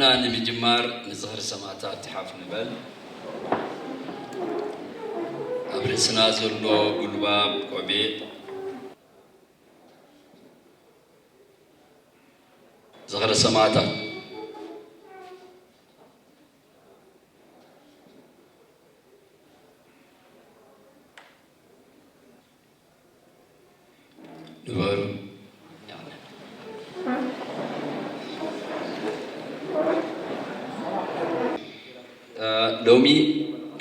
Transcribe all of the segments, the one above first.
እና ንምጅማር ንዝኽሪ ሰማዕታት ሓፍ ንበል። ኣብ ርእስና ዘሎ ጉልባብ ቆቢዕ ዝኽሪ ሰማዕታት። ንበሩ። እ፣ ሎሚ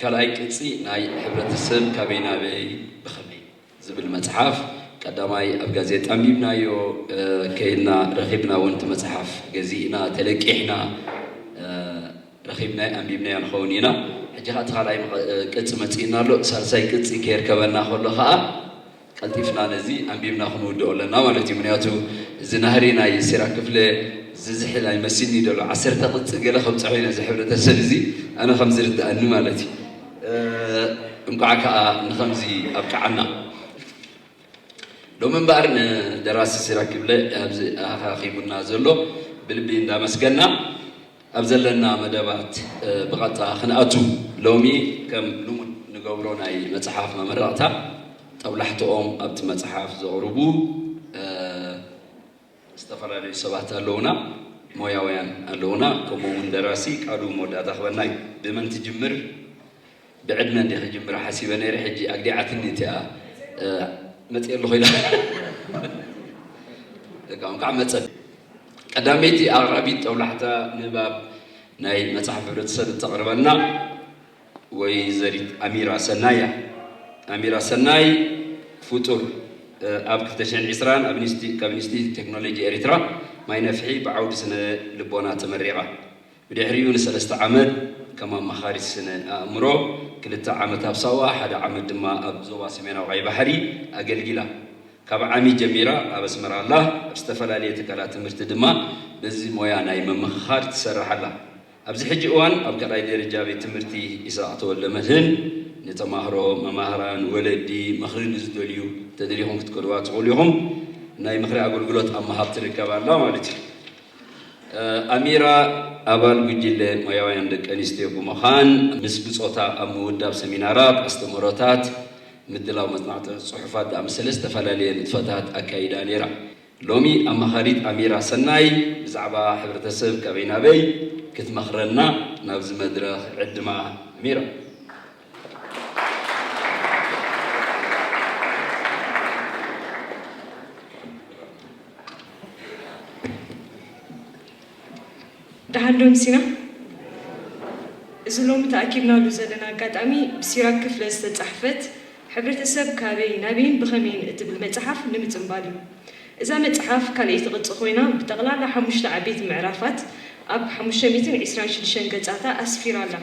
ካልኣይ ቅጺ ናይ ሕብረተሰብ ካበይ ናበይ ብኸመይ ዝብል መጽሓፍ ቀዳማይ ኣብ ጋዜጣ ኣንቢብናዮ፣ እ፣ ከይድና ረኺብና እውን እቲ መጽሓፍ ገዚእና ተለቂሕና፣ እ፣ ረኺብናዮ ኣንቢብናዮ ንኸውን ኢና። ሕጂ ኸኣ እቲ ካልኣይ መቐ-፣ እ፣ ቅጺ መጺእና ኣሎ። ሳልሳይ ቅጺ ከየርከበና ከሎ ኸኣ ቀልጢፍና ነዚ ኣንቢብና ክንውድኦ ኣለና ማለት እዩ። ምክንያቱ እዚ ናህሪ ናይ ሲራክ ክፍለ ዝዝሕል ኣይመሲልኒ ደሎ። ዓሰርተ ቅጺ ገለ ከብጽሖ እዩ ነዚ ሕብረተሰብ እዚ ኣነ ከም ዝርድኣኒ ማለት እዩ። እ፣ እንቋዕ ከኣ ንኸምዚ ኣብቅዓና። ሎሚ እምበኣር ንደራሲ ሲራክ ክፍለ ኣብዚ ኣኻኺቡና ዘሎ ብልቢ እንዳመስገና ኣብ ዘለና መደባት፣ እ፣ ብቐጥታ ክንኣቱ። ሎሚ ከም ልሙድ ንገብሮ ናይ መጽሓፍ መመረቕታ ጦብላሕትኦም ኣብቲ መጽሓፍ ዘቕርቡ፣ እ፣ ዝተፈላለዩ ሰባት ኣለዉና፣ ሞያውያን ኣለዉና፣ ከምኡ እውን ደራሲ ቃሉ መወዳእታ ክበና እዩ። ብመን ትጅምር? ብዕድመ እንዲየ ክጅምር ሓሲበ ነይረ፣ ሕጂ ኣግዲዓትኒ እቲኣ፣ እ፣ መፅእ ኣለኹ ኢላ። ደቂ እንኳዕ መፀት። ቀዳመይቲ ኣቕራቢት ጦብላሕታ ንባብ ናይ መፅሓፍ ሕብረተሰብ እተቕርበልና ወይዘሪት ኣሚራ ሰናይ እያ። ኣሚራ ሰናይ ፍጡር፣ እ፣ ኣብ ክልተ ሽሕን ዕስራን ኣብ ኢንስቲ-፣ ካብ ኢንስቲትዩት ቴክኖሎጂ ኤርትራ ማይ ነፍሒ ብዓውዲ ስነ ልቦና ተመሪቓ። ብድሕሪኡ ንሰለስተ ዓመት ከም ኣማኻሪት ስነ ኣእምሮ፣ ክልተ ዓመት ኣብ ሳዋ፣ ሓደ ዓመት ድማ ኣብ ዞባ ሰሜናዊ ቀይ ባሕሪ ኣገልጊላ። ካብ ዓሚ ጀሚራ ኣብ ኣስመራ ኣላ። ኣብ ዝተፈላለየ ትካላት ትምህርቲ ድማ በዚ ሞያ ናይ ምምኽኻር ትሰርሕ ኣላ። ኣብዚ ሕጂ እዋን ኣብ ካልኣይ ደረጃ ቤት ትምህርቲ ኢሳቕ ተወልደ መድህን ንተማሃሮ፣ መማህራን፣ ወለዲ ምኽሪ ንዝደልዩ እንተደሊኹም ክትከድዋ ትኽእሉ ኢኹም። ናይ ምኽሪ ኣገልግሎት ኣብ ምሃብ ትርከብ ኣላ ማለት እዩ። ኣሚራ ኣባል ጉጅለ ሞያውያን ደቂ ኣንስትዮ ብምዃን ምስ ብጾታ ኣብ ምውዳብ ሰሚናራት፣ ኣስተምህሮታት፣ ምድላው መጽናዕቲ ጽሑፋት ዝኣመሰለ ዝተፈላለየ ንጥፈታት ኣካይዳ ነይራ። ሎሚ ኣማኻሪት ኣሚራ ሰናይ ብዛዕባ ሕብረተሰብ ካበይ ናበይ ክትመኽረና ናብዚ መድረኽ ዕድማ። ኣሚራ። ደሓን ዶ ምሲና? እዚ ሎሚ ተኣኪብናሉ ዘለና ኣጋጣሚ ብሲራክ ክፍለ ዝተጻሕፈት ሕብረተሰብ ካበይ ናበይን ብኸመይን እትብል መጽሓፍ ንምጽንባል እዩ። እዛ መጽሓፍ ካልኣይቲ ቅጺ ኮይና ብጠቕላላ ሓሙሽተ ዓበይቲ ምዕራፋት ኣብ ሓሙሽተ ሚእትን ዕስራን ሽዱሽተን ገጻታ ኣስፊራ ኣላ።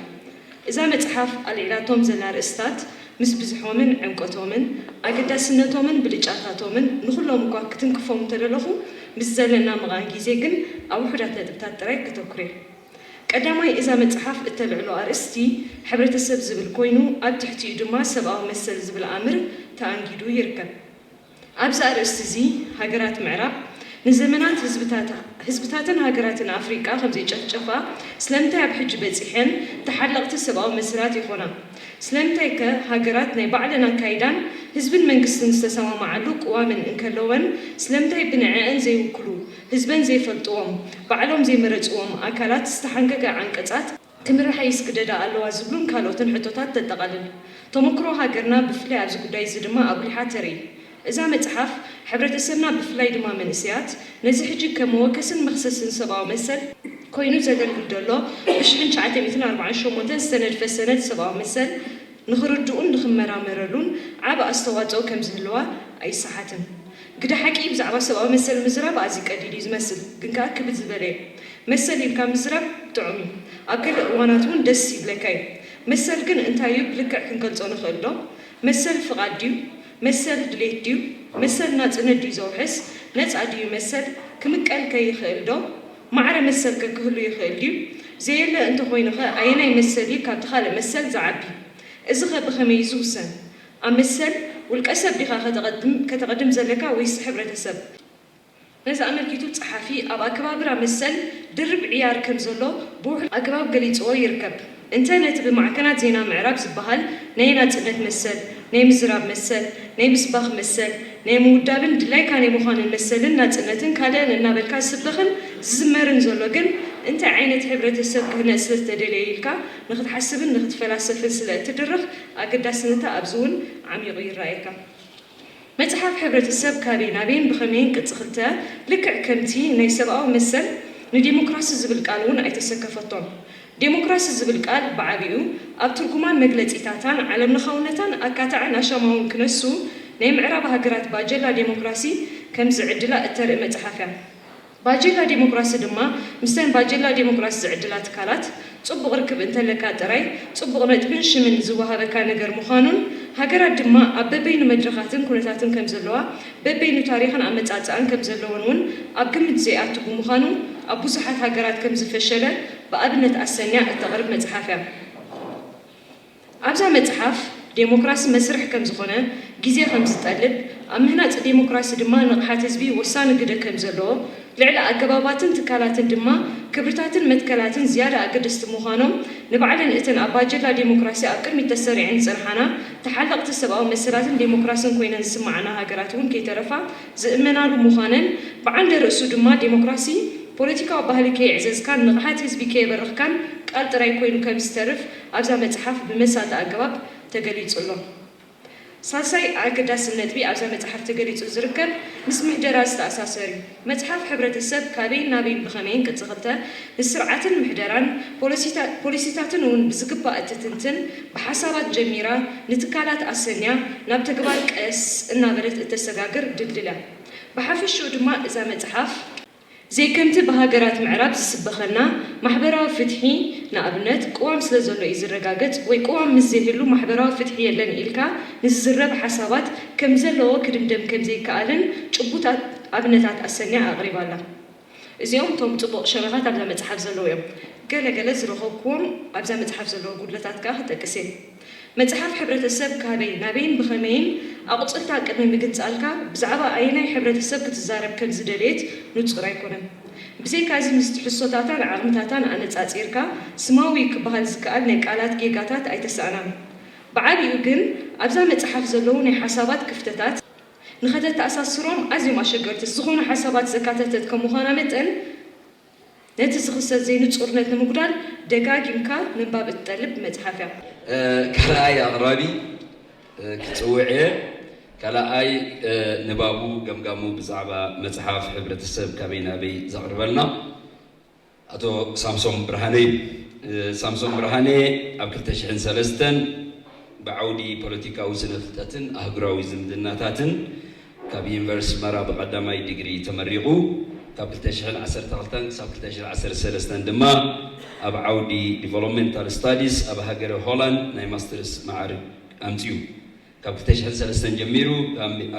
እዛ መጽሓፍ ኣልዒላቶም ዘላ ኣርእስታት ምስ ብዝሖምን ዕምቆቶምን ኣገዳስነቶምን ብልጫታቶምን ንኹሎም እኳ ክትንክፎም እንተደለኹ፣ ምስ ዘለና ምቓን ግዜ ግን ኣብ ውሑዳት ነጥብታት ጥራይ ከተኩር እየ። ቀዳማይ፣ እዛ መጽሓፍ እተልዕሎ ኣርእስቲ ሕብረተሰብ ዝብል ኮይኑ፣ ኣብ ትሕቲኡ ድማ ሰብኣዊ መሰል ዝብል ኣምር ተኣንጊዱ ይርከብ። ኣብዚ ኣርእስቲ እዚ፣ ሃገራት ምዕራብ ንዘመናት ህዝብታታ-፣ ህዝብታትን ሃገራትን ኣፍሪቃ ከም ዘይጨፍጨፋ፣ ስለምንታይ ኣብ ሕጂ በጺሐን ተሓለቕቲ ሰብኣዊ መሰላት ይኾና? ስለምንታይከ ሃገራት ናይ ባዕለን ኣካይዳን ህዝብን መንግስትን ዝተሰማምዓሉ ቅዋምን እንከለወን፣ ስለምንታይ ብንዐአን ዘይውክሉ፣ ህዝበን ዘይፈልጥዎም፣ ባዕሎም ዘይመረጽዎም ኣካላት ዝተሓንገገ ዓንቀጻት ክምርሓ ይስግደዳ ኣለዋ ዝብሉን ካልኦትን ሕቶታት ተጠቓልል። ተመክሮ ሃገርና ብፍላይ ኣብዚ ጉዳይ እዚ ድማ ኣጉሊሓ ተርኢ። እዛ መጽሓፍ፣ ሕብረተሰብና ብፍላይ ድማ መንእሰያት፣ ነዚ ሕጂ ከም መወከስን መኽሰስን ሰብኣዊ መሰል ኮይኑ ዘገልግል ዘሎ ብሽሕን ትሽዓተ ሚእትን ኣርባዓን ሸሞንተን ዝተነድፈ ሰነድ ሰብኣዊ መሰል ንኽርድኡን ንኽመራመረሉን ዓቢ ኣስተዋጽኦ ከም ዝህልዋ ኣይሰሓትን። ግደ ሓቂ ብዛዕባ ሰብኣዊ መሰል ምዝራብ ኣዝዩ ቀሊል እዩ ዝመስል፣ ግን ከኣ ክብድ ዝበለ እዩ። መሰል ኢልካ ምዝራብ ጥዑም እዩ። ኣብ ገለ እዋናት እውን ደስ ይብለካ እዩ። መሰል ግን እንታይ እዩ? ብልክዕ ክንገልጾ ንኽእል ዶ? መሰል ፍቓድ ድዩ? መሰል ድሌት ድዩ? መሰል ናጽነት ድዩ ዘውሕስ? ነጻ ድዩ መሰል? ክምቀል ከ ይኽእል ዶ? ማዕረ መሰል ከ ክህሉ ይኽእል ድዩ? ዘየለ እንተኾይኑ ኸ ኣየናይ መሰል እዩ ካብቲ ካልእ መሰል ዝዓቢ? እዚ ኸ ብኸመይ እዩ ዝውሰን? ኣብ መሰል ውልቀ ሰብ ዲኻ ከተቐድም ዘለካ ወይስ ሕብረተሰብ? ነዚ ኣመልኪቱ ጸሓፊ ኣብ ኣከባብራ መሰል ድርብ ዕያር ከም ዘሎ ብውሑድ ኣገባብ ገሊጽዎ ይርከብ። እንተ ነቲ ብማዕከናት ዜና ምዕራብ ዝበሃል ናይ ናጽነት መሰል፣ ናይ ምዝራብ መሰል፣ ናይ ምስባኽ መሰል፣ ናይ ምውዳብን ድላይካ ናይ ምዃንን መሰልን ናጽነትን ካልእን እናበልካ ዝስበኽን ዝዝመርን ዘሎ ግን እንታይ ዓይነት ሕብረተሰብ ክህነጽ ስለ ዝተደለየ ኢልካ ንኽትሓስብን ንኽትፈላሰፍን ስለ እትድርኽ ኣገዳስነታ ኣብዚ እውን ዓሚቑ ይረኣየካ። መጽሓፍ ሕብረተሰብ ካበይ ናበይን ብኸመይን ቅጺ ክልተ ልክዕ ከምቲ ናይ ሰብኣዊ መሰል ንዲሞክራሲ ዝብል ቃል እውን ኣይተሰከፈቶን። ዴሞክራሲ ዝብል ቃል ብዓቢኡ ኣብ ትርጉማን መግለጺታታን ዓለምለኻውነታን ኣካታዕን ኣሻማውን ክነሱ ናይ ምዕራብ ሃገራት ባጀላ ዴሞክራሲ ከም ዝዕድላ እተርኢ መጽሓፍ እያ። ባጀላ ዴሞክራሲ ድማ ምስተን ባጀላ ዴሞክራሲ ዝዕድላ ትካላት ጽቡቕ ርክብ እንተለካ ጥራይ ጽቡቕ ነጥብን ሽምን ዝወሃበካ ነገር ምዃኑን ሃገራት ድማ ኣብ በበይኑ መድረኻትን ኩነታትን ከም ዘለዋ በበይኑ ታሪኽን ኣመጻጽኣን ከም ዘለወን እውን ኣብ ግምት ዘይኣቱ ብምዃኑ ኣብ ብዙሓት ሃገራት ከም ዝፈሸለ ብኣብነት ኣሰንያ እተቕርብ መጽሓፍ እያ። ኣብዛ መጽሓፍ ዴሞክራሲ መስርሕ ከም ዝኾነ፣ ግዜ ከም ዝጠልብ፣ ኣብ ምህናጽ ዴሞክራሲ ድማ ንቕሓት ህዝቢ ወሳኒ ግደ ከም ዘለዎ፣ ልዕሊ ኣገባባትን ትካላትን ድማ ክብርታትን መትከላትን ዝያዳ ኣገደስቲ ምዃኖም ንባዕለን እተን ኣብ ባጀላ ዴሞክራሲ ኣብ ቅድሚት ተሰሪዐን ዝጸንሓና ተሓለቕቲ ሰብኣዊ መሰላትን ዴሞክራስን ኮይነን ዝስምዓና ሃገራት እውን ከይተረፋ ዝእመናሉ ምዃነን ብዓንደ ርእሱ ድማ ዴሞክራሲ ፖለቲካዊ ባህሊ ከየዕዘዝካን ንቕሓት ህዝቢ ከየበረኽካን ቃል ጥራይ ኮይኑ ከም ዝተርፍ ኣብዛ መጽሓፍ ብመሳጢ ኣገባብ ተገሊጹ ኣሎ። ሳልሳይ ኣገዳሲ ነጥቢ ኣብዛ መጽሓፍ ተገሊጹ ዝርከብ ምስ ምሕደራ ዝተኣሳሰር እዩ። መጽሓፍ ሕብረተሰብ ካበይን ናበይን ብኸመይን ቅጺ ክልተ ንስርዓትን ምሕደራን ፖሊሲታትን እውን ብዝግባእ እትትንትን ብሓሳባት ጀሚራ ንትካላት ኣሰንያ ናብ ተግባር ቀስ እናበለት እተሰጋግር ድልድል እያ። ብሓፈሽኡ ድማ እዛ መጽሓፍ ዘይከምቲ ብሃገራት ምዕራብ ዝስበኸና ማሕበራዊ ፍትሒ ንኣብነት ቅዋም ስለ ዘሎ እዩ ዝረጋገጽ ወይ ቅዋም ምስ ዘይህሉ ማሕበራዊ ፍትሒ የለን ኢልካ ንዝዝረብ ሓሳባት ከም ዘለዎ ክድምደም ከም ዘይከኣልን ጭቡጣት ኣብነታት ኣሰንያ ኣቕሪባ ኣላ። እዚኦም እቶም ጽቡቕ ሸነኻት ኣብዛ መጽሓፍ ዘለዉ እዮም። ገለ ገለ ዝረኸብክዎም ኣብዛ መጽሓፍ ዘለዉ ጉድለታት ከኣ ክጠቅስ እየ። መጽሓፍ ሕብረተሰብ ካበይ ናበይን ብኸመይን ኣቑጽልታ ቅድሚ ምግንጻልካ ብዛዕባ ኣየናይ ሕብረተሰብ ክትዛረብ ከም ዝደለየት ንጹር ኣይኮነን። ብዘይካዚ ምስቲ ሕሶታታን ዓቕምታታን ኣነጻጺርካ ስማዊ ክበሃል ዝከኣል ናይ ቃላት ጌጋታት ኣይተሳእናን። ብዓቢኡ ግን ኣብዛ መጽሓፍ ዘለዉ ናይ ሓሳባት ክፍተታት ንኸተተኣሳስሮም ኣዝዮም ኣሸገርቲ ዝኾኑ ሓሳባት ዘካተተት ከም ምዃና መጠን ነቲ ዝኽሰት ዘይንጹርነት ንምጉዳል ደጋጊምካ ምንባብ እትጠልብ መጽሓፍ እያ። ካልኣይ ኣቕራቢ ክጽውዕ እየ። ካልኣይ ንባቡ ገምጋሙ ብዛዕባ መጽሓፍ ሕብረተሰብ ካበይ ናበይ ዘቕርበልና ኣቶ ሳምሶም ብርሃነ እዩ። ሳምሶም ብርሃነ ኣብ ክልተ ሽሕን ሰለስተን ብዓውዲ ፖለቲካዊ ስነ ፍልጠትን ኣህጉራዊ ዝምድናታትን ካብ ዩኒቨርሲቲ ኣስመራ ብቐዳማይ ዲግሪ ተመሪቑ ካብ ክልተ ሽሕን ዓሰርተ ክልተን ክሳብ ክልተ ሽሕን ዓሰርተ ሰለስተን ድማ ኣብ ዓውዲ ዲቨሎፕመንታል ስታዲስ ኣብ ሃገረ ሆላንድ ናይ ማስተርስ መዓርግ ኣምጺኡ። ካብ ክልተ ሽሕን ሰለስተን ጀሚሩ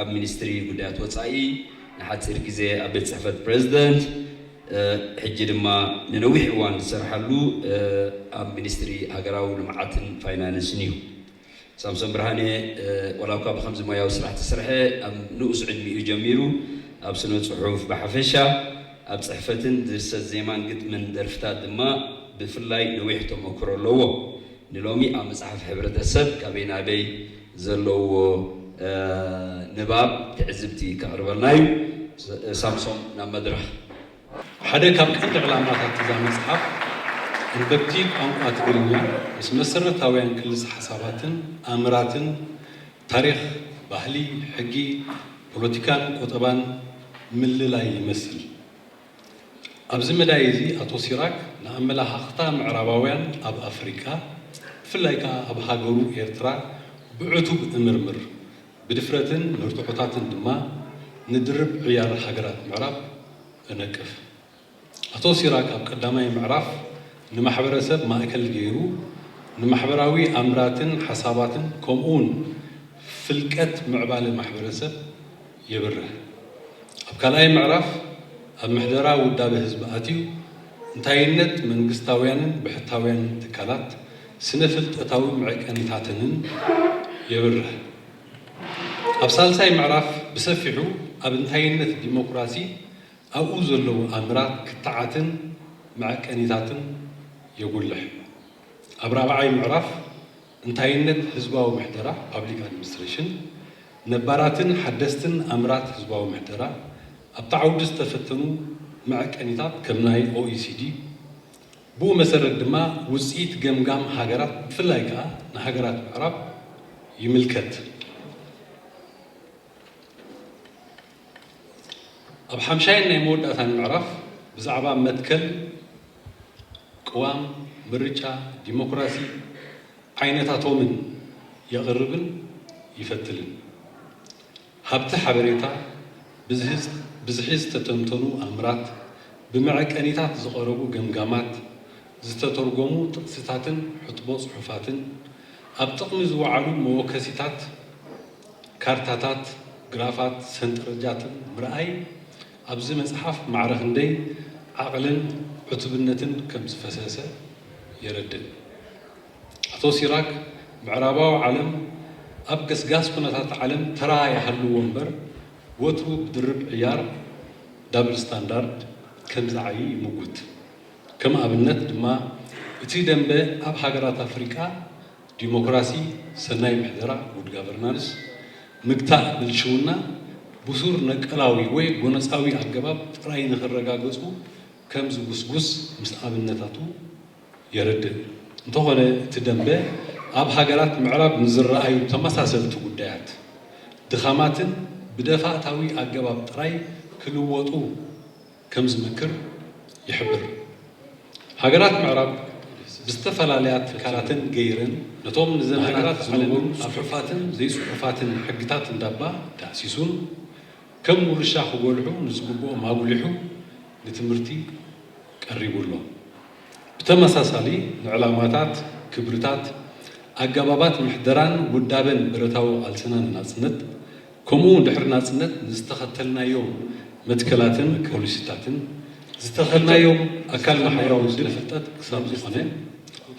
ኣብ ሚኒስትሪ ጉዳያት ወጻኢ ንሓጺር ግዜ ኣብ ቤት ጽሕፈት ፕሬዚደንት ሕጂ ድማ ንነዊሕ እዋን ዝሰርሓሉ ኣብ ሚኒስትሪ ሃገራዊ ልምዓትን ፋይናንስን እዩ። ሳምሶን ብርሃነ ዋላ እኳ ብከምዚ ሞያዊ ስራሕ ተሰርሐ ኣብ ንኡስ ዕድሚኡ ጀሚሩ ኣብ ስነ ጽሑፍ ብሓፈሻ ኣብ ጽሕፈትን ድርሰት ዜማን ግጥምን ደርፍታት ድማ ብፍላይ ነዊሕ ተመክሮ ኣለዎ። ንሎሚ ኣብ መጽሓፍ ሕብረተሰብ ካበይ ናበይ ዘለዎ ንባብ ትዕዝብቲ ከቕርበልና እዩ። ሳምሶም ናብ መድረኽ። ሓደ ካብ ቀንዲ ዕላማታት እዛ መጽሓፍ ኣንበብቲ ቋንቋ ትግርኛ ምስ መሰረታውያን ክልስ ሓሳባትን ኣምራትን ታሪኽ፣ ባህሊ፣ ሕጊ፣ ፖለቲካን ቆጠባን ምልላይ ይመስል። ኣብዚ መዳይ እዚ ኣቶ ሲራክ ንኣመላኻኽታ ምዕራባውያን ኣብ ኣፍሪቃ ብፍላይ ከኣ ኣብ ሃገሩ ኤርትራ ብዕቱብ እምርምር፣ ብድፍረትን ንርትዖታትን ድማ ንድርብ ዕያር ሃገራት ምዕራብ እነቅፍ። ኣቶ ሲራክ ኣብ ቀዳማይ ምዕራፍ ንማሕበረሰብ ማእከል ገይሩ ንማሕበራዊ ኣምራትን ሓሳባትን ከምኡውን ፍልቀት ምዕባለ ማሕበረሰብ የብርህ። ኣብ ካልኣይ ምዕራፍ ኣብ ምሕደራ ውዳበ ህዝቢ ኣትዩ እንታይነት መንግስታውያንን ብሕታውያንን ትካላት ስነ ፍልጠታዊ መዐቀኒታተንን የብርህ። ኣብ ሳልሳይ ምዕራፍ ብሰፊሑ ኣብ እንታይነት ዲሞክራሲ ኣብኡ ዘለዉ ኣምራት ክትዓትን መዐቀኒታትን የጉልሕ። ኣብ ራብዓይ ምዕራፍ እንታይነት ህዝባዊ ምሕደራ፣ ፓብሊክ ኣድሚኒስትሬሽን፣ ነባራትን ሓደስትን ኣምራት ህዝባዊ ምሕደራ ኣብቲ ዓውዲ ዝተፈተኑ መዐቀኒታት ከም ናይ ኦኢሲዲ፣ ብኡ መሰረት ድማ ውፅኢት ገምጋም ሃገራት ብፍላይ ከዓ ንሃገራት ምዕራብ ይምልከት። ኣብ ሓምሻይን ናይ መወዳእታን ምዕራፍ ብዛዕባ መትከል፣ ቅዋም፣ ምርጫ፣ ዲሞክራሲ ዓይነታቶምን የቕርብን ይፈትልን። ሃብቲ ሓበሬታ፣ ብዝሒ ዝተተንተኑ ኣምራት፣ ብመዐቀኒታት ዝቐረቡ ገምጋማት፣ ዝተተርጎሙ ጥቕስታትን ሕጥቦ ጽሑፋትን፣ ኣብ ጥቕሚ ዝወዓሉ መወከሲታት፣ ካርታታት፣ ግራፋት፣ ሰንጠረጃትን ምርኣይ ኣብዚ መጽሓፍ ማዕረ ክንደይ ዓቕልን ዕቱብነትን ከም ዝፈሰሰ የረድእ። ኣቶ ሲራክ፣ ምዕራባዊ ዓለም ኣብ ገስጋስ ኩነታት ዓለም ተራ ይሃልዎ እምበር፣ ወትሩ ብድርብ ዕያር፣ ዳብል ስታንዳርድ፣ ከም ዝዓዪ ይምጉት። ከም ኣብነት ድማ፣ እቲ ደንበ ኣብ ሃገራት ኣፍሪቃ ዲሞክራሲ፣ ሰናይ ምሕደራ፣ ጉድ ጋቨርናንስ፣ ምግታእ ብልሽውና ብሱር ነቀላዊ ወይ ጎነጻዊ ኣገባብ ጥራይ ንኽረጋገጹ ከም ዝጉስጉስ ምስ ኣብነታቱ የረድእ። እንተኾነ፣ እቲ ደንበ ኣብ ሃገራት ምዕራብ ንዝረኣዩ ተመሳሰልቲ ጉዳያት፣ ድኻማትን ብደፋእታዊ ኣገባብ ጥራይ ክልወጡ ከም ዝመክር ይሕብር። ሃገራት ምዕራብ ብዝተፈላለያ ትካላተን ገይረን ነቶም ንዘመናት ዝነበሩ ጽሑፋትን ዘይጽሑፋትን ሕግታት እንዳባ ዳህሲሱን ከም ውርሻ ክጎልሑ ንዝግብኦም ኣጉሊሑ ንትምህርቲ ቀሪቡ ኣሎ። ብተመሳሳሊ ንዕላማታት፣ ክብርታት፣ ኣገባባት ምሕደራን ውዳበን ብረታዊ ቃልስና ንናጽነት፣ ከምኡ እውን ድሕሪ ናጽነት ንዝተኸተልናዮም መትከላትን ፖሊሲታትን ዝተኸልናዮም ኣካል ማሕበራዊ ስነ ፍልጠት ክሳብ ዝኾነ፣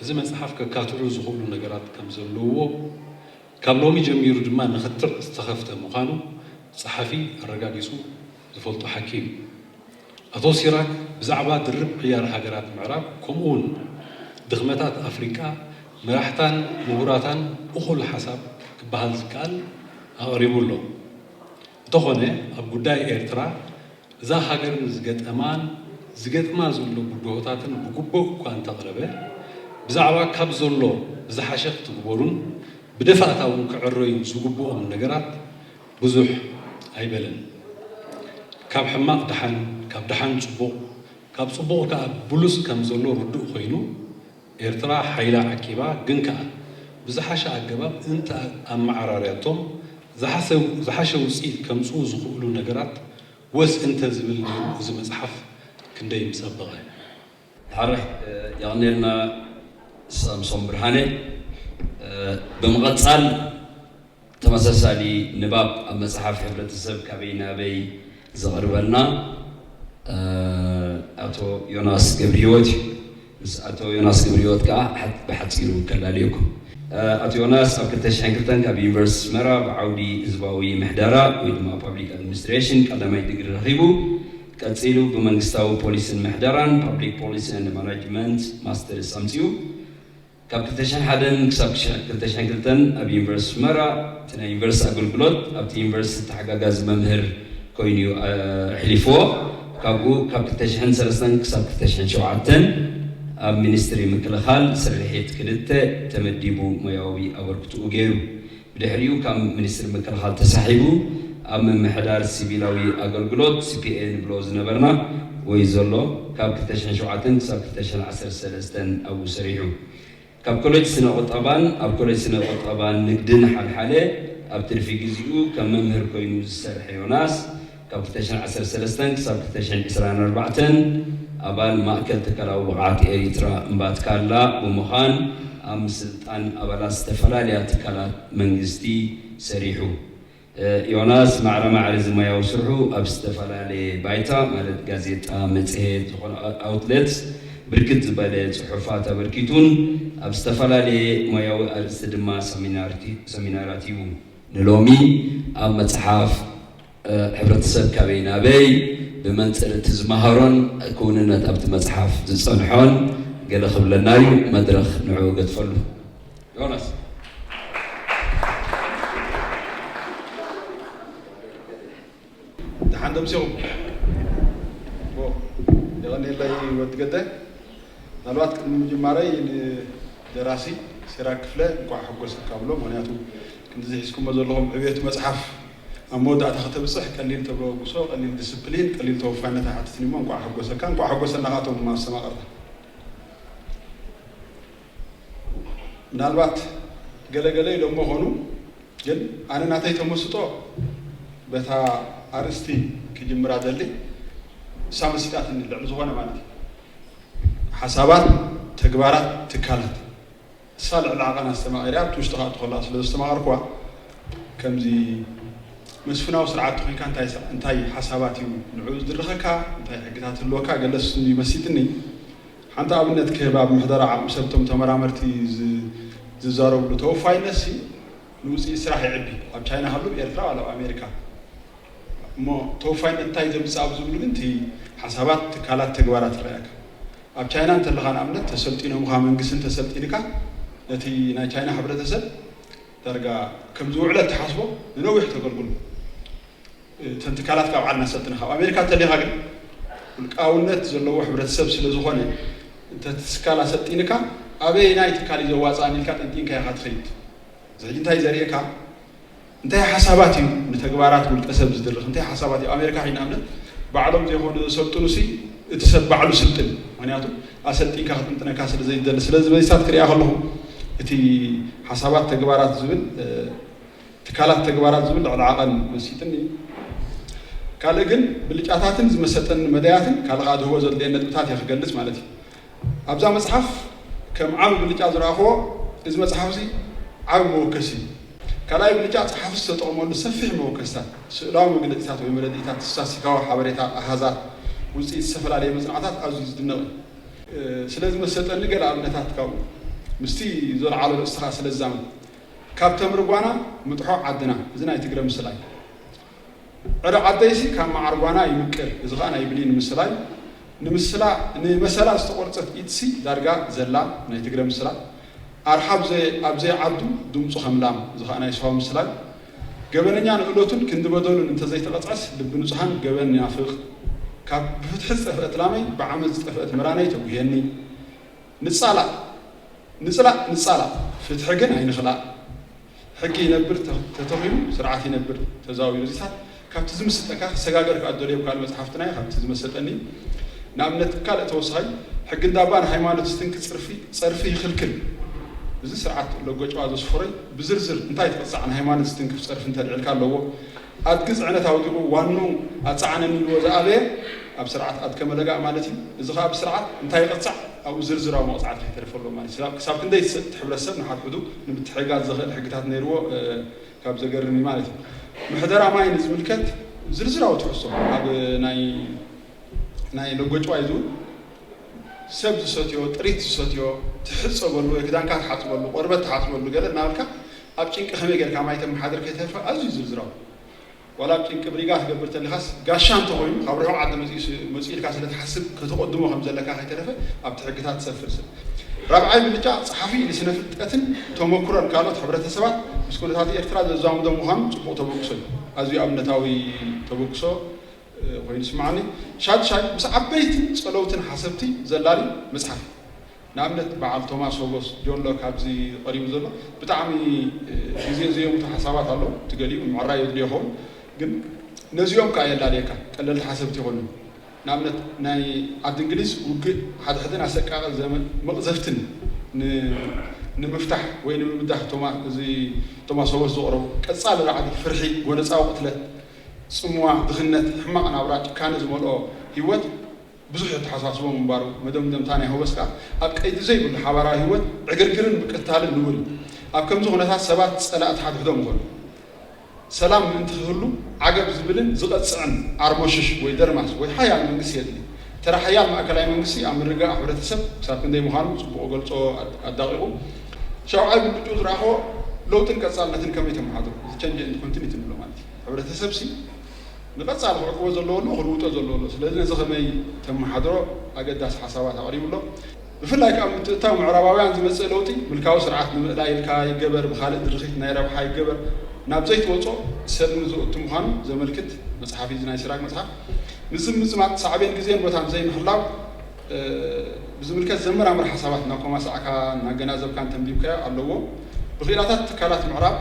እዚ መጽሓፍ ከካትዑ ዝኽእሉ ነገራት ከም ዘለውዎ፣ ካብ ሎሚ ጀሚሩ ድማ ንኽትዕ ዝተኸፍተ ምዃኑ ጸሓፊ ኣረጋጊጹ ዝፈልጦ ሓቂ እዩ። ኣቶ ሲራክ ብዛዕባ ድርብ ዕያር ሃገራት ምዕራብ፣ ከምኡውን ድኽመታት ኣፍሪቃ፣ መራሕታን ምሁራታን እኹል ሓሳብ ክበሃል ዝከኣል ኣቕሪቡ ኣሎ። እንተኾነ፣ ኣብ ጉዳይ ኤርትራ፣ እዛ ሃገር ንዝገጠማን ዝገጥማ ዘሎ ብድሆታትን ብግቡእ እኳ እንተቕረበ፣ ብዛዕባ ካብ ዘሎ ብዝሓሸ ክትግበሩን ብደፋእታ እውን ክዕረዩ ዝግብኦም ነገራት ብዙሕ ኣይበለን። ካብ ሕማቕ ደሓን፣ ካብ ደሓን ጽቡቕ፣ ካብ ጽቡቕ ከኣ ብሉጽ ከም ዘሎ ርዱእ ኮይኑ፣ ኤርትራ ሓይላ ዓቂባ፣ ግን ከኣ ብዝሓሸ ኣገባብ እንተ ኣመዓራርያቶም፣ ዝሓሸ ውጽኢት ከምጽኡ ዝኽእሉ ነገራት ወስ እንተ ዝብል ነይሩ፣ እዚ መጽሓፍ ክንደይ ምጸበቐ። ሓረ፣ የቐንየልና ሳምሶም ብርሃነ። ብምቐጻል ተመሳሳሊ ንባብ ኣብ መጽሓፍ ሕብረተሰብ ካበይ ናበይ ዘቕርበልና ኣቶ ዮናስ ገብረሂወት እዩ። ምስ ኣቶ ዮናስ ገብረሂወት ከኣ ብሓጺሩ ከላልየኩም። ኣቶ ዮናስ ኣብ ክልተ ሽሕን ክልተን ካብ ዩኒቨርሲቲ ኣስመራ ብዓውዲ ህዝባዊ ምሕደራ ወይ ድማ ፓብሊክ ኣድሚኒስትሬሽን ቀዳማይ ዲግሪ ረኺቡ፣ ቀጺሉ ብመንግስታዊ ፖሊስን ምሕደራን፣ ፓብሊክ ፖሊሲ ኤንድ ማናጅመንት፣ ማስተርስ ኣምጺኡ። ካብ ክልተ ሽሕን ሓደን ክሳብ ክልተ ሽሕን ክልተን ኣብ ዩኒቨርሲቲ ኣስመራ እቲ ናይ ዩኒቨርሲቲ ኣገልግሎት ኣብቲ ዩኒቨርሲቲ ተሓጋጋዚ መምህር ኮይኑ እዩ ኣሕሊፍዎ። ካብኡ ካብ ክልተ ሽሕን ሰለስተን ክሳብ ክልተ ሽሕን ሸውዓተን ኣብ ሚኒስትሪ ምክልኻል ስርሒት ክልተ ተመዲቡ ሞያዊ ኣበርክትኡ ገይሩ። ብድሕሪኡ ካብ ሚኒስትሪ ምክልኻል ተሳሒቡ ኣብ ምምሕዳር ሲቪላዊ ኣገልግሎት፣ ሲፒኤ፣ ንብሎ ዝነበርና ወይ ዘሎ ካብ ክልተ ሽሕን ሸውዓተን ክሳብ ክልተ ሽሕን ዓሰርተ ሰለስተን ኣብኡ ሰሪሑ። ካብ ኮሌጅ ስነ ቁጠባን ኣብ ኮሌጅ ስነ ቁጠባን ንግድን ሓልሓለ ኣብ ትርፊ ግዚኡ ከም መምህር ኮይኑ ዝሰርሐ ዮናስ፣ ካብ ክልተ ሽሕን ዓሰርተ ሰለስተን ክሳብ ክልተ ሽሕን ዕስራን ኣርባዕተን ኣባል ማእከል ትካላዊ ብቕዓት ኤሪትራ እምባትካላ ብምዃን ኣብ ምስልጣን ኣባላት ዝተፈላለያ ትካላት መንግስቲ ሰሪሑ። ዮናስ ማዕረ ማዕረ እዚ ሞያዊ ስርሑ ኣብ ዝተፈላለየ ባይታ ማለት ጋዜጣ፣ መጽሔት፣ ዝኾነ ኣውትሌትስ ብርክት ዝበለ ጽሑፋት ኣበርኪቱን ኣብ ዝተፈላለየ ሞያዊ ኣርእስቲ ድማ ሰሚናራት ሂቡ። ንሎሚ ኣብ መጽሓፍ ሕብረተሰብ ካበይ ናበይ ብመንፅር እቲ ዝመሃሮን ክውንነት ኣብቲ መፅሓፍ ዝፀንሖን ገለ ክብለና እዩ። መድረኽ ንዕኡ ገድፈሉ። ዮናስ። ደሓን ደምሲኹም። የቐኔለይ ወዲ ገደ። ምናልባት ቅድሚ ምጅማረይ ንደራሲ ሲራክ ክፍለ እንኳዕ ሓጎሰካ ብሎ። ምክንያቱ ክንዲ ዝሒዝኩሞ ዘለኹም ዕብየት መፅሓፍ ኣብ መወዳእታ ከተብፅሕ ቀሊል ተበግሶ፣ ቀሊል ዲስፕሊን፣ ቀሊል ተወፋይነት ኣይሓትትን እሞ እንኳዕ ሓጎሰካ፣ እንኳዕ ሓጎሰና ካቶም ኣስተማቐርታ። ምናልባት ገለገለ ኢሎሞ ኾኑ፣ ግን ኣነ ናተይ ተመስጦ በታ ኣርእስቲ ክጅምራ ደሊ እሳ መሲጣትኒ ልዕሊ ዝኾነ ማለት እዩ። ሓሳባት፣ ተግባራት፣ ትካላት እሳ ልዕሊ ዓቐን ኣስተማቒርያ ኣብቲ ውሽጢ ከዓ ትኾላ ስለ ዘስተማቐርኩዋ ከምዚ መስፍናዊ ስርዓት ተኾይንካ እንታይ ሳ- እንታይ ሓሳባት እዩ ንዕኡ ዝድርኸካ እንታይ ሕግታት ህልወካ ገለስ መሲጥኒ። ሓንቲ ኣብነት ክህብ ኣብ ምሕደራ ዓቕሚ ሰብ እቶም ተመራመርቲ ዝ- ዝዛረብሉ ተወፋይነት ሲ ንውፅኢት ስራሕ ይዕቢ ኣብ ቻይና ሃሉ ኤርትራ ዋላ ኣብ ኣሜሪካ እሞ ተወፋይነት እንታይ ዘምፅእ ኣብ ዝብሉ ግን እቲ ሓሳባት ትካላት ተግባራት ይረኣየካ ኣብ ቻይና እንተለኻ ንኣብነት ተሰልጢኖምኻ መንግስቲ እንተሰልጢንካ ነቲ ናይ ቻይና ሕብረተሰብ ዳርጋ ከም ዝውዕለ እትሓስቦ ንነዊሕ ተገልግሉ እተን ትካላት ካብ ዓድና ሰልጥነ ካብ ኣሜሪካ እንተሊኻ ግን ውልቃውነት ዘለዎ ሕብረተሰብ ስለ ዝኾነ እንተ ትስካል ኣሰልጢንካ ኣበየናይ ትካል እዩ ዘዋፅኣኒ ኢልካ ጠንጢንካ ኢኻ ትኸይድ እዚ ሕጂ እንታይ ዘርእየካ እንታይ ሓሳባት እዩ ንተግባራት ውልቀ ሰብ ዝድርኽ እንታይ ሓሳባት እዩ ኣሜሪካ ሒና እምነት ባዕሎም ዘይኮኑ ዘሰልጥኑ ሲ እቲ ሰብ ባዕሉ ስልጥን ምክንያቱ ኣሰልጢንካ ክትንጥነካ ስለ ዘይደሊ ስለዚ በዚታት ክሪኣ ከለኹ እቲ ሓሳባት ተግባራት ዝብል ትካላት ተግባራት ዝብል ልዕሊ ዓቐን መሲጥኒ ካልእ ግን ብልጫታትን ዝመሰጠኒ መዳያትን ካልእ ከዓ ድህቦ ዘድልየ ነጥብታት እየ ክገልፅ ማለት እዩ ኣብዛ መፅሓፍ ከም ዓብ ብልጫ ዝረኣኽዎ እዚ መፅሓፍ እዚ ዓብ መወከሲ እዩ ካልኣይ ብልጫ ፀሓፊ ዝተጠቕመሉ ሰፊሕ መወከስታት ስእላዊ መግለፂታት ወይ መረድኢታት ስታስቲካዊ ሓበሬታ ኣሃዛት ውፅኢት ዝተፈላለየ መፅናዕታት ኣዝዩ ዝድነቕ እዩ ስለዚ መሰጠኒ ገለ ኣብነታት ካብኡ ምስቲ ዘልዓሎ ርእስኻ ስለ ዝዛመድ ካብ ተምሪ ጓና ምጥሖ ዓድና እዚ ናይ ትግረ ምስላ እዩ ዕረ ዓደይሲ ካብ መዓር ጓና ይምቅር እዚ ኸዓ ናይ ብሌን ምስላ እዩ ንምስላ ንመሰላ ዝተቆርፀት ኢድሲ ዳርጋ ዘላ ናይ ትግረ ምስላ ኣርሓ ኣብዘይ ዓዱ ድምፁ ከም ላም እዚ ኸዓ ናይ ስዋ ምስላ እዩ ገበነኛ ንእለቱን ክንዲ በደሉን እንተዘይተቐፅዐስ ልቢ ንፁሃን ገበን ይናፍቕ ካብ ብፍትሒ ዝጠፍአት ላመይ ብዓመት ዝጠፍአት መራነይ ተጉህየኒ ንፃላእ ንፅላእ ንፃላእ ፍትሒ ግን ኣይንኽላእ ሕጊ ይነብር ተተኺሉ ስርዓት ይነብር ተዛዊሩ እዚታት ካብቲ ዝምስጠካ ክሰጋገር ከዓ ደልዮም ካልእ መፅሓፍትና እዩ ካብቲ ዝመሰጠኒ ንኣብነት ካልእ ተወሳኺ ሕጊ እንዳባ ንሃይማኖት ዝትንክ ፅርፊ ፀርፊ ይኽልክል እዚ ስርዓት ለጎጭዋ ዘስፈሮይ ብዝርዝር እንታይ ትቕፃዕ ንሃይማኖት ዝትንክፍ ፀርፊ እንተልዕልካ ኣለዎ ኣድጊ ፅዕነት ኣውዲቑ ዋኑ ኣፀዓነኒ ኢልዎ ዝኣበየ ኣብ ስርዓት ኣድከመ ለጋእ ማለት እዩ። እዚ ከዓ ብስርዓት እንታይ ይቕፃዕ ኣብኡ ዝርዝራዊ መቕፃዕቲ ከይተርፈ ኣሎ ማለት እዩ። ክሳብ ክንደይ ዝሰጥት ሕብረተሰብ ንሓድሕዱ ንምትሕግጋዝ ዘኽእል ሕግታት ነይርዎ ካብ ዘገርም እዩ ማለት እዩ። ምሕደራ ማይ ንዝምልከት ዝርዝራዊ ትሕዝቶ ኣብ ናይ ናይ ለጎጭዋይ ዝብል ሰብ ዝሰትዮ፣ ጥሪት ዝሰትዮ፣ ትሕጸበሉ ወይ ክዳንካ ትሓጽበሉ፣ ቆርበት ትሓጽበሉ ገለ እናበልካ ኣብ ጭንቂ ከመይ ጌርካ ማይ ተመሓድር ከይተርፈ ኣዝዩ ዝርዝራዊ። ዋላ ኣብ ጭንቂ ብሪጋ ትገብር ተሊኻስ ጋሻ እንተኾይኑ ካብ ርሑቕ ዓዲ መጺኡ ስ- መጺኡ ኢልካ ስለ ትሓስብ ከተቐድሞ ከም ዘለካ ከይተረፈ ኣብቲ ሕግታት ትሰፍር ስለ። ራብዓይ ብልጫ ጸሓፊ ንስነ ፍልጠትን ተመኩሮን ካልኦት ሕብረተሰባት ምስ ኩነታት ኤርትራ ዘዛምዶ ምዃኑ ጽቡቕ ተበግሶ እዩ። ኣዝዩ ኣብነታዊ ተበግሶ ኮይኑ ይስምዓኒ። ሻድሻይ ምስ ዓበይትን ጸለውትን ሓሰብቲ ዘላሊ መጽሓፍ እዩ። ንኣብነት በዓል ቶማስ ሆጎስ ጆን ሎክ ኣብዚ ቀሪቡ ዘሎ ብጣዕሚ ግዜ ዘየሙቱ ሓሳባት ኣለዉ። እቲ ገሊኡ ምዕራይ የድልዮ ይኸውን፣ ግን ነዚኦም ከኣ የላልየካ። ቀለልቲ ሓሰብቲ ይኾኑ። ንኣብነት ናይ ዓዲ እንግሊዝ ውግእ ሓድሕድን ኣሰቃቒ ዘመን መቕዘፍትን ን- ንምፍታሕ ወይ ንምብዳህ ቶማ- እዚ ቶማስ ሆጎስ ዘቕረቡ ቀጻሊ ራዕዲ፣ ፍርሒ፣ ጎነጻዊ ቅትለት፣ ጽምዋ፣ ድኽነት፣ ሕማቕ ናብራ፣ ጭካነ ዝመልኦ ህይወት ብዙሕ የተሓሳስቦ ምንባሩ፣ መደምደምታ ናይ ሆበስ ከኣ ኣብ ቀይዲ ዘይብሉ ሓባራዊ ህይወት ዕግርግርን ምቅትታልን ንቡር እዩ። ኣብ ከምዚ ኩነታት ሰባት ጸላእቲ ሓድሕዶም ይኾኑ። ሰላም ምእንቲ ክህሉ ዓገብ ዝብልን ዝቐጽዕን ዓርሞሽሽ ወይ ደርማስ ወይ ሓያል መንግስቲ የድሊ። ተራ ሓያል ማእከላይ መንግስቲ ኣብ ምርግጋእ ሕብረተሰብ ክሳብ ክንደይ ምዃኑ ጽቡቕ ገልጾ ኣድ- ኣዳቒቑ። ሻውዓይ ብብጭኡ ዝረኣኽዎ ለውጥን ቀጻልነትን ከመይ ተመሓድሩ፣ እዚ ቸንጅ ኤንድ ኮንቲኒቲ ንብሎ ማለት እዩ። ሕብረተሰብ ሲ ንቐጻሊ ክዕቅቦ ዘለዎ ኣሎ፣ ክልውጦ ዘለዎ ኣሎ። ስለዚ ነዚ ከመይ ተመሓድሮ ኣገዳሲ ሓሳባት ኣቕሪቡ ኣሎ። ብፍላይ ካብ ምትእትታው ምዕራባውያን ዝመጽእ ለውጢ ምልካዊ ስርዓት ንምእላይ ኢልካ ይገበር፣ ብኻልእ ድርኺት ናይ ረብሓ ይገበር፣ ናብ ዘይትወጾ ሰልሚ ዝእቱ ምዃኑ ዘመልክት መጽሓፍ እዩ፣ እዚ ናይ ሲራክ መጽሓፍ። ንዝምጽማጥ ሳዕቤን ግዜን ቦታን ዘይምሕላው፣ እ፣ ብዝምልከት ዘመራምር ሓሳባት እናኮማሳዕካ እናገናዘብካን ተንቢብካዮ ኣለዎ። ብክኢላታት ትካላት ምዕራብ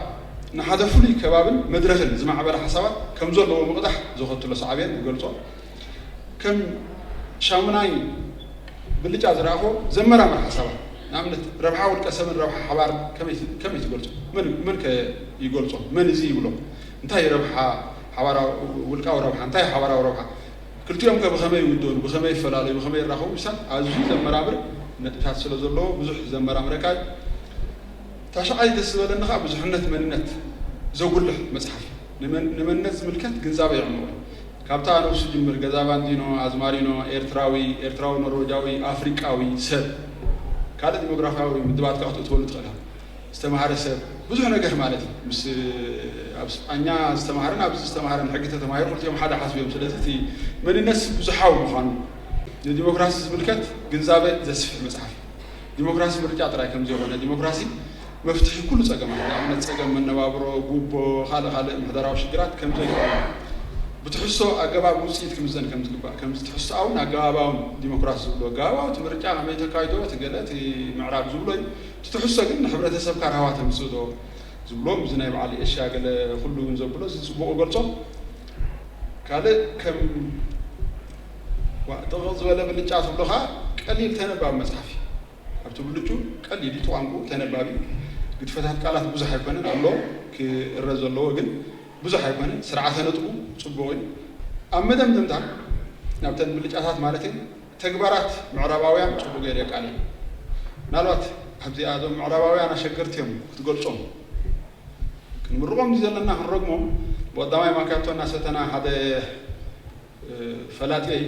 ንሓደ ፍሉይ ከባብን መድረኽን ዝማዕበለ ሓሳባት ከም ዘለዎ ምቕዳሕ ዘኸትሎ ሳዕቤን ይገልጾ። ከም ሻሙናይ ብልጫ ዝረኣኹ ዘመራምር ሓሳባት፣ ንኣብነት ረብሓ ውልቀ ሰብን ረብሓ ሓባር ከመይ ት-፣ ከመይ ትገልጾ? መን፣ መን ከ ይገልጾ? መን እዚ ይብሎ? እንታይ ረብሓ ሓባራዊ፣ ውልቃዊ ረብሓ፣ እንታይ ሓባራዊ ረብሓ? ክልቲኦም ከ ብኸመይ ይውደኑ? ብኸመይ ይፈላለዩ? ብኸመይ ይራኸቡ? ምሳት ኣዝዩ ዘመራምር ነጥብታት ስለ ዘለዎ ብዙሕ ዘመራምረካ እዩ። ታሽዓይ ደስ ዝበለኒ ኸዓ ብዙሕነት መንነት ዘጉልሕ መጽሓፍ እዩ። ንመን-፣ ንመንነት ዝምልከት ግንዛበ የዕምቑ። ካብታ ነብሱ ጅምር፣ ገዛ ባንዲኖ፣ ኣዝማሪኖ፣ ኤርትራዊ፣ ኤርትራዊ ኖርወጃዊ፣ ኣፍሪቃዊ ሰብ፣ ካልእ ዲሞግራፊያዊ ምድባት ከዓ ክትእትወሉ ትኽእል ኢኻ። ዝተማሃረ ሰብ ብዙሕ ነገር ማለት እዩ። ምስ ኣብ ስጳኛ ዝተማሃረን ኣብዚ ዝተማሃረን ሕጊ ተተማሂሩ ክልቲኦም ሓደ ሓስብ እዮም። ስለዚ እቲ መንነት ብዙሓዊ ምዃኑ ንዲሞክራሲ ዝምልከት ግንዛበ ዘስፍሕ መጽሓፍ እዩ። ዲሞክራሲ ምርጫ ጥራይ ከም ዘይኮነ፣ ዲሞክራሲ መፍትሒ ኩሉ ጸገማት፣ ንኣብነት ጸገም መነባብሮ፣ ጉቦ፣ ካልእ ካልእ ምሕደራዊ ሽግራት ከም ዘይኮነ፣ ብትሕዝቶ ኣገባብ ውጽኢት ክምዘን ከም ዝግባእ፣ ከምዚ ትሕዝቶኣውን ኣገባባውን ዲሞክራሲ ዝብሎ፣ ኣገባባዊ እቲ ምርጫ ከመይ ተካይዶ፣ እቲ ገለ እቲ ምዕራብ ዝብሎ እዩ። እቲ ትሕዝቶ ግን ንሕብረተሰብካ ራህዋ ተምጽእ ዶ ዝብሎ፣ እዚ ናይ በዓል ኤሽያ ገለ ኩሉ እውን ዘብሎ፣ እዚ ጽቡቕ ገልጾ። ካልእ ከም ዋ-፣ ጥቕቕ ዝበለ ብልጫ ትብሎ ኸዓ ቀሊል ተነባቢ መጽሓፍ እዩ። ኣብቲ ብልጩ ቀሊል እዩ፣ እቲ ቋንቋ ተነባቢ። ግድፈታት ቃላት ብዙሕ ኣይኮነን ኣሎ፣ ክእረ ዘለዎ ግን ብዙሕ ኣይኮነን። ስርዓተ ነጥቡ ጽቡቕ እዩ። ኣብ መደምደምታ ናብተን ብልጫታት ማለት እዩ፣ ተግባራት ምዕራባውያን ጽቡቕ ገይሩ የቃልዕ። ምናልባት ኣብዚኣ እዞም ምዕራባውያን ኣሸገርቲ እዮም ክትገልጾም። ክንምርቖም ድዩ ዘለና ክንረግሞም? ብቐዳማይ ማካቶ እናሰተና ሓደ፣ እ፣ ፈላጥየይ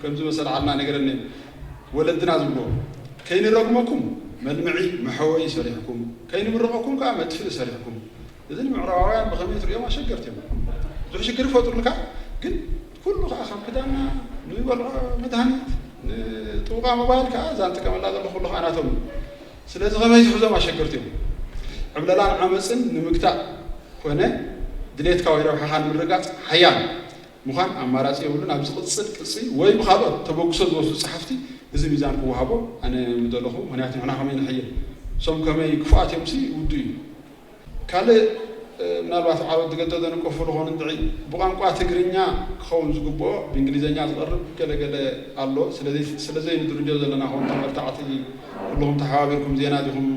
ከምዚ መሰል ዓልና ነገረኒ፣ ወለድና ዝብልዎ፣ "ከይንረግመኩም መልምዒ መሐወዪ ሰሪሕኩም፣ ከይንምርቐኩም ከዓ መጥፍኢ ሰሪሕኩም." እዚ ንምዕራባውያን ብኸመይ ትርእዮም ኣሸገርቲ እዮም። ብዙሕ ሽግር ይፈጥሩልካ፣ ግን ኩሉ ከዓ ካብ ክዳንና ንበልዖ መድሃኒት፣ ንጥውቓ ሞባይል ከዓ እዛ ንጥቀመላ ዘሎ ኩሉ ከዓ ናቶም እዩ። ስለዚ ከመይ ትሕዞም ኣሸገርቲ እዮም። ዕብለላን ዓመፅን ንምግታእ ኮነ ድሌትካ ወይ ረብሓኻ ንምርጋፅ ሓያል ምዃን ኣማራፂ የብሉን። ኣብ ዝቕፅል ቅፂ ወይ ብኻልኦት ተበግሶ ዝወስዱ ፀሓፍቲ እዚ ሚዛን ክወሃቦ ኣነ ምደለኹ። ምኽንያቱ ንሕና ከመይ ንሕይል፣ እሶም ከመይ ክፉኣት እዮም ሲ ውዱ እዩ። ካልእ፣ እ፣ ምናልባት በዓል ወዲ ገደ ዘንቀፉ ዝኾኑ እንድዒ፣ ብቋንቋ ትግርኛ ክኸውን ዝግብኦ ብእንግሊዝኛ ዝቐርብ ገለገለ ኣሎ። ስለዚ፣ ስለ ዘይንድርጆ ዘለና ኸውን ተመርታዕቲ ኩልኹም ተሓባቢርኩም ዜና ዲኹም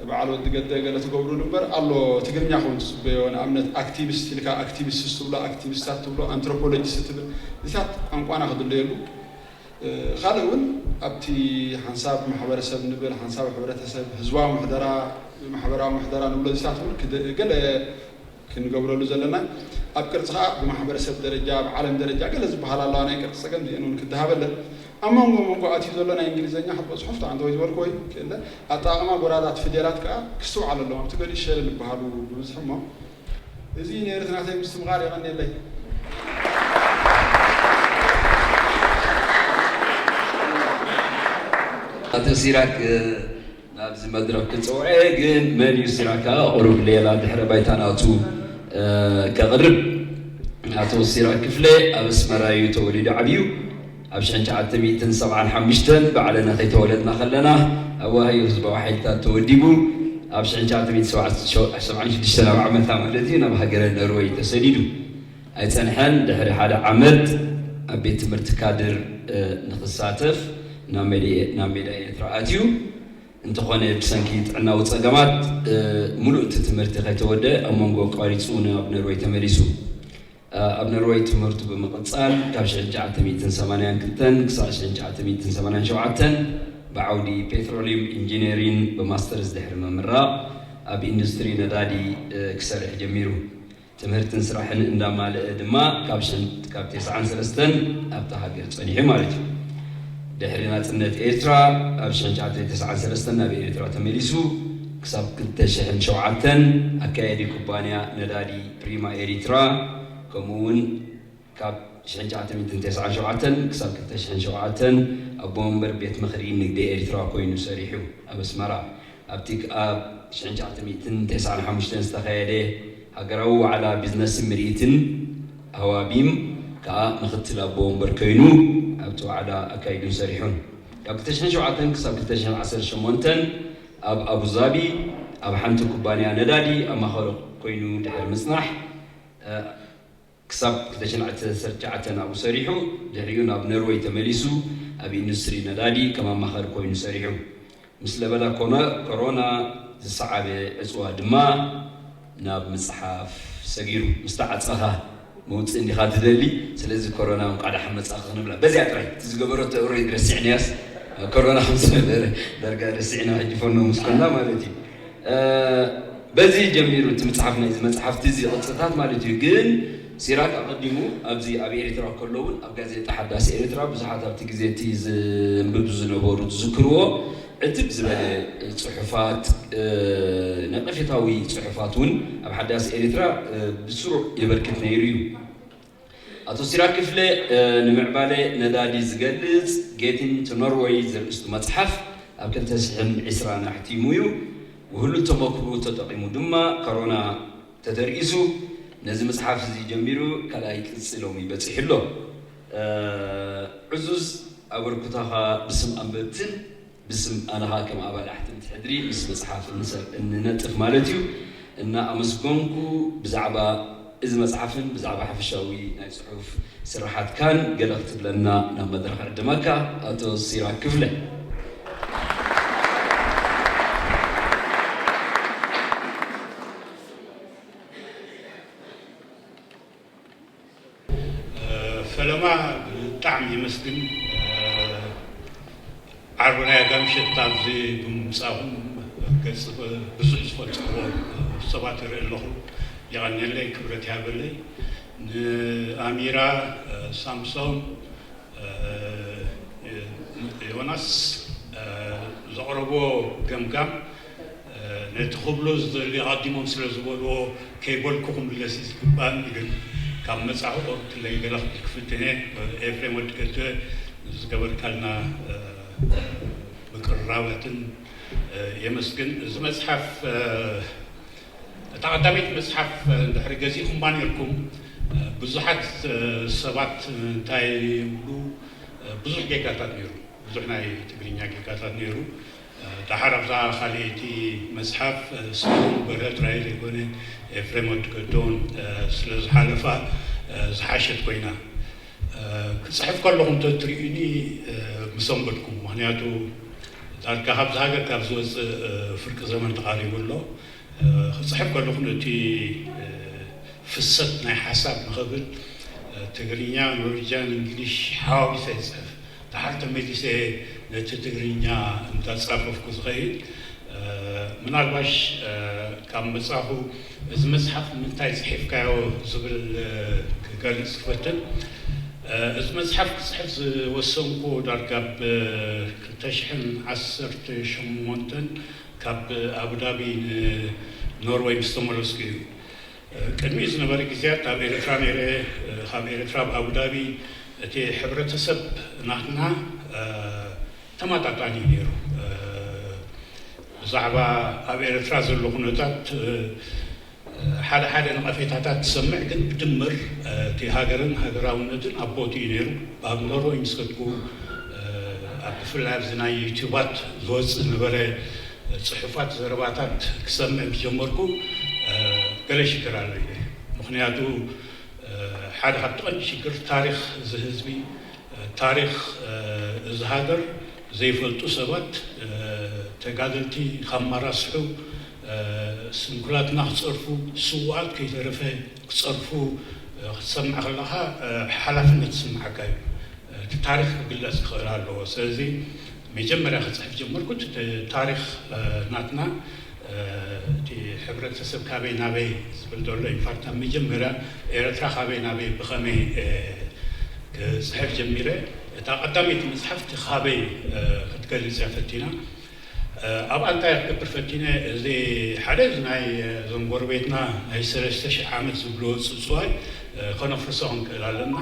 በዓል ወዲ ገደ ገለ ትገብሩሉ እምበር ኣሎ ትግርኛ ኸውን ትጽበዮ። ንኣብነት ኣክቲቪስት ኢልካ ኣክቲቪስት ትብሎ፣ ኣክቲቪስታት ትብሎ፣ ኣንትሮፖሎጂስት ትብል፣ እዚታት ቋንቋና ክድለየሉ። እ፣ ካልእ እውን ኣብቲ ሓንሳብ ማሕበረሰብ ንብል፣ ሓንሳብ ሕብረተሰብ፣ ህዝባዊ ምሕደራ፣ ማሕበራዊ ምሕደራ ንብሎ እዚታት እውን ክደ-፣ ገለ ክንገብረሉ ዘለና። ኣብ ቅርጺ ኸኣ ብማሕበረሰብ ደረጃ፣ ኣብ ዓለም ደረጃ ገለ ዝበሃል ኣለዋ ናይ ቅርጺ ጸገም፣ እዚአን እውን ክደሃበለን። ኣብ መንጎ መንጎ ኣትዩ ዘሎ ናይ እንግሊዝኛ ክትበጽሖ ፍታሕ እንተ ወይ ዝበልኩ ወይ ክእለ፣ ኣጠቓቕማ ጎራዳት ፊደላት ከኣ ክስትውዓል ኣለዎ። ኣብቲ ገሊኡ ሸለል ዝበሃሉ ብብዝሒ እሞ፣ እዚ ነይሩ እቲ ናተይ ምስትምቓር። የቐንየለይ። ኣቶ ሲራክ ናብዚ መድረኽ ክጽውዐ፣ ግን መን እዩ ሲራክ ከኣ ቁሩብ ሌላ ድሕረ ባይታ ናቱ፣ እ፣ ከቕርብ። ኣቶ ሲራክ ክፍለ ኣብ ኣስመራ እዩ ተወሊዱ ዓብዩ። ኣብ ሽሕን ትሽዓተ ሚእትን ሰብዓን ሓሙሽተን ባዕልና ከይተወለድና ከለና ኣብ ዋህዮ ህዝባዊ ሓይልታት ተወዲቡ። ኣብ ሽሕን ትሽዓተ ሚእትን ሰብዓን ሽዱሽተን ኣብ ዓመታ ማለት እዩ ናብ ሃገረ ኖርወይ ተሰዲዱ። ኣይጸንሐን፣ ድሕሪ ሓደ ዓመት ኣብ ቤት ትምህርቲ ካድር፣ እ፣ ንኽሳተፍ ናብ ሜዳ፣ ናብ ሜዳ ኤርትራ ኣትዩ። እንተኾነ ብሰንኪ ጥዕናዊ ጸገማት፣ እ፣ ሙሉእ እቲ ትምህርቲ ከይተወደአ ኣብ መንጎ ኣቋሪጹ ናብ ኖርወይ ተመሊሱ። እ፣ ኣብ ኖርወይ ትምህርቱ ብምቕጻል ካብ ሽሕን ትሽዓተ ሚእትን ሰማንያን ክልተን ክሳብ ሽሕን ትሽዓተ ሚእትን ሰማንያን ሸውዓተን ብዓውዲ ፔትሮሊየም ኢንጂነሪን ብማስተርስ ድሕሪ ምምራቕ ኣብ ኢንዱስትሪ ነዳዲ፣ እ፣ ክሰርሕ ጀሚሩ። ትምህርትን ስራሕን እንዳማልአ ድማ ካብ ሽን-፣ ካብ ተስዓን ሰለስተን ኣብታ ሃገር ጸኒሑ ማለት እዩ። ድሕሪ ናጽነት ኤርትራ ኣብ ሽሕን ትሽዓተ ሚእትን ተስዓን ሰለስተን ናብ ኤርትራ ተመሊሱ ክሳብ ክልተ ሽሕን ሸውዓተን ኣካያዲ ኩባንያ ነዳዲ ፕሪማ ኤሪትራ ከምኡ እውን ካብ ሽሕን ትሽዓተ ሚእትን ተስዓን ሸውዓተን ክሳብ ክልተ ሽሕን ሸውዓተን ኣቦ ወንበር ቤት ምኽሪ ንግዲ ኤርትራ ኮይኑ ሰሪሑ ኣብ ኣስመራ። ኣብቲ ኣብ ሽሕን ትሽዓተ ሚእትን ተስዓን ሓሙሽተን ዝተኻየደ ሃገራዊ ዋዕላ ቢዝነስን ምርኢትን ኣዋቢም ከኣ ምኽትል ኣቦ ወንበር ኮይኑ ኣብቲ ዋዕላ ኣካይዱን ሰሪሑን። ካብ ክልተ ሽሕን ሸውዓተን ክሳብ ክልተ ሽሕን ዓሰርተ ሸሞንተን ኣብ ኣቡዛቢ ኣብ ሓንቲ ኩባንያ ነዳዲ ኣማኻሪ ኮይኑ ድሕሪ ምጽናሕ፣ እ፣ ክሳብ ክልተ ሽሕን ዓሰርተ ትሽዓተን ኣብኡ ሰሪሑ፣ ድሕሪኡ ናብ ኖርወይ ተመሊሱ ኣብ ኢንዱስትሪ ነዳዲ ከም ኣማኻሪ ኮይኑ ሰሪሑ። ምስ ለበዳ ኮነ-፣ ኮሮና ዝሰዓበ ዕጽዋ ድማ ናብ ምጽሓፍ ሰጊሩ። ምስ ተዓጸኻ መውጽኢ እንዲኻ ትደሊ፣ ስለዚ ኮሮና እንቋዕ ደሓን መጻኻ ክንብላ። በዚኣ ጥራይ፣ እቲ ዝገበረቶ ኦሬዲ ረሲዕናያስ፣ ኮሮና ከም ዝነበረ ዳርጋ ረሲዕና ሕጂ ፈኖ ምስ ኮና ማለት እዩ። እ፣ በዚ ጀሚሩ እቲ ምጽሓፍ ናይዚ መጽሓፍቲ እዚ ቅጽታት ማለት እዩ። ግን ሲራክ ኣቐዲሙ ኣብዚ ኣብ ኤርትራ ከሎ እውን ኣብ ጋዜጣ ሓዳስ ኤርትራ ብዙሓት ኣብቲ ግዜ እቲ ዝንብብ ዝነበሩ ዝዝክርዎ ዕትብ ዝበለ ጽሑፋት፣ እ፣ ነቐፌታዊ ጽሑፋት እውን ኣብ ሓዳስ ኤርትራ፣ እ፣ ብስሩዕ የበርክት ነይሩ እዩ። ኣቶ ሲራክ ክፍለ፣ እ፣ ንምዕባለ ነዳዲ ዝገልጽ Getting to Norway ዘርእስቱ መጽሓፍ ኣብ ክልተ ሽሕን ዕስራን ኣሕቲሙ እዩ። ውህሉል ተመክሮኡ ተጠቒሙ ድማ ኮሮና ተተርኢሱ ነዚ መጽሓፍ እዚ ጀሚሩ ካልኣይ ቅጺ ሎሚ በጺሑ ኣሎ። እ፣ ዕዙዝ ኣበርክቶኻ ብስም ኣንበብትን ብስም ኣነ ኸኣ ከም ኣባል ኣሕተምቲ ሕድሪ ምስ መጽሓፍ እንሰ-፣ እንነጥፍ ማለት እዩ። እናኣመስገንኩ ብዛዕባ እዚ መጽሓፍን ብዛዕባ ሓፈሻዊ ናይ ጽሑፍ ስራሓትካን ገለ ክትብለና ናብ መድረኽ ዕድመካ ኣቶ ሲራክ ክፍለ። ፈለማ ብጣዕሚ የመስግን። ዓርቢ ናይ ኣጋ ምሸት ኣብዚ ብምምጻእኹም ገጽ ብዙሕ ዝፈልጥዎ ሰባት ይርኢ ኣለኹ። የቐንየለይ፣ ክብረት ይሃበለይ። ንኣሚራ፣ ሳምሶን፣ ዮናስ ዘቕረቦ ገምጋም፣ ነቲ ክብሎ ዝደሊ ኣቐዲሞም ስለ ዝበልዎ ከይበልኩ ክምለስ እዩ ዝግባእኒ፣ ግን ካብ መጻኹ ቆርጥለይ ገለ ክብል ክፍትን እየ። ኤፍሬም ወዲ ገጀ ዝገበርካልና ምቅርራባትን የመስግን። እዚ መጽሓፍ፣ እታ ቀዳመይቲ መጽሓፍ እንድሕሪ ገዚእኩምባ ነይርኩም፣ ብዙሓት ሰባት እንታይ ይብሉ፣ ብዙሕ ጌጋታት ነይሩ፣ ብዙሕ ናይ ትግርኛ ጌጋታት ነይሩ። ደሓር ኣብዛ ካልኣይቲ መጽሓፍ፣ ስምኦን በርሀ ጥራይ ዘይኮነ፣ ኤፍሬም ወዲ ገዶን ስለ ዝሓለፋ ዝሓሸት ኮይና። ክጽሕፍ ከለኹም እንተትርእዩኒ ምሰንበድኩም። ምኽንያቱ ዳርጋ ካብዚ ሃገር ካብ ዝወጽእ ፍርቂ ዘመን ተቓሪቡ ኣሎ። ክጽሕፍ ከለኹ ነቲ ፍሰት ናይ ሓሳብ ንኽብል ትግርኛ፣ ኖርጃን እንግሊሽ ሓዋዊሰ ይጽሕፍ። ደሓር ተመሊሰ ነቲ ትግርኛ እንዳጻፈፍኩ ዝኸይድ። ምናልባሽ ካብ መጻኹ እዚ መጽሓፍ ንምንታይ ጽሒፍካዮ ዝብል ክገልጽ ክፈትን። እዚ መጽሓፍ ክጽሕፍ ዝወሰንኩ ዳርጋ ብ ክልተ ሽሕን ዓሰርተ ሸሞንተን ካብ ኣቡዳቢ ንኖርወይ ምስ ተመለስኩ እዩ። ቅድሚ ዝነበረ ግዜያት ኣብ ኤርትራ ነይረ። ካብ ኤርትራ ኣብ ኣቡዳቢ እቲ ሕብረተሰብ ናትና ተመጣጣኒ እዩ ነይሩ። ብዛዕባ ኣብ ኤርትራ ዘሎ ኩነታት ሓደ ሓደ ነቐፌታታት ትሰምዕ፣ ግን ብድምር እቲ ሃገርን ሃገራውነትን ኣብ ቦትኡ እዩ ነይሩ። ኣብ ኖርወይ ምስ ከድኩ፣ ኣብ ብፍላይ ኣብዚ ናይ ዩቱባት ዝወጽእ ዝነበረ ጽሑፋት፣ ዘረባታት ክሰምዕ ምስ ጀመርኩ፣ ገለ ሽግር ኣሎ ኢለ። ምኽንያቱ ሓደ ካብቲ ቀንዲ ሽግር ታሪኽ እዚ ህዝቢ፣ ታሪኽ እዚ ሃገር ዘይፈልጡ ሰባት፣ ተጋደልቲ ካብ ማራስሑ ስንኩላትና ክጸርፉ፣ ስዉኣት ከይተረፈ ክጸርፉ ክትሰምዕ ከለኻ ሓላፍነት ዝስምዓካ እዩ። እቲ ታሪኽ ክግለጽ ክኽእል ኣለዎ። ስለዚ መጀመርያ ክጽሕፍ ጀመርኩ፣ እቲ ታሪኽ ናትና፣ እቲ ሕብረተሰብ ካበይ ናበይ ዝብል ዘሎ እዩ። ኢንፋክት ኣብ መጀመርያ ኤርትራ ካበይ ናበይ ብኸመይ ክጽሕፍ ጀሚረ። እታ ቀዳመይቲ መጽሓፍቲ ካበይ ክትገልጽ እያ ፈቲና። ኣብ ኣንታይ ክገብር ፈቲነ፣ እዚ ሓደ፣ እዚ ናይ እዞም ጎረቤትና ናይ ሰለስተ ሽሕ ዓመት ዝብልዎ ጽጽዋይ ከነፍርሶ ክንክእል ኣለና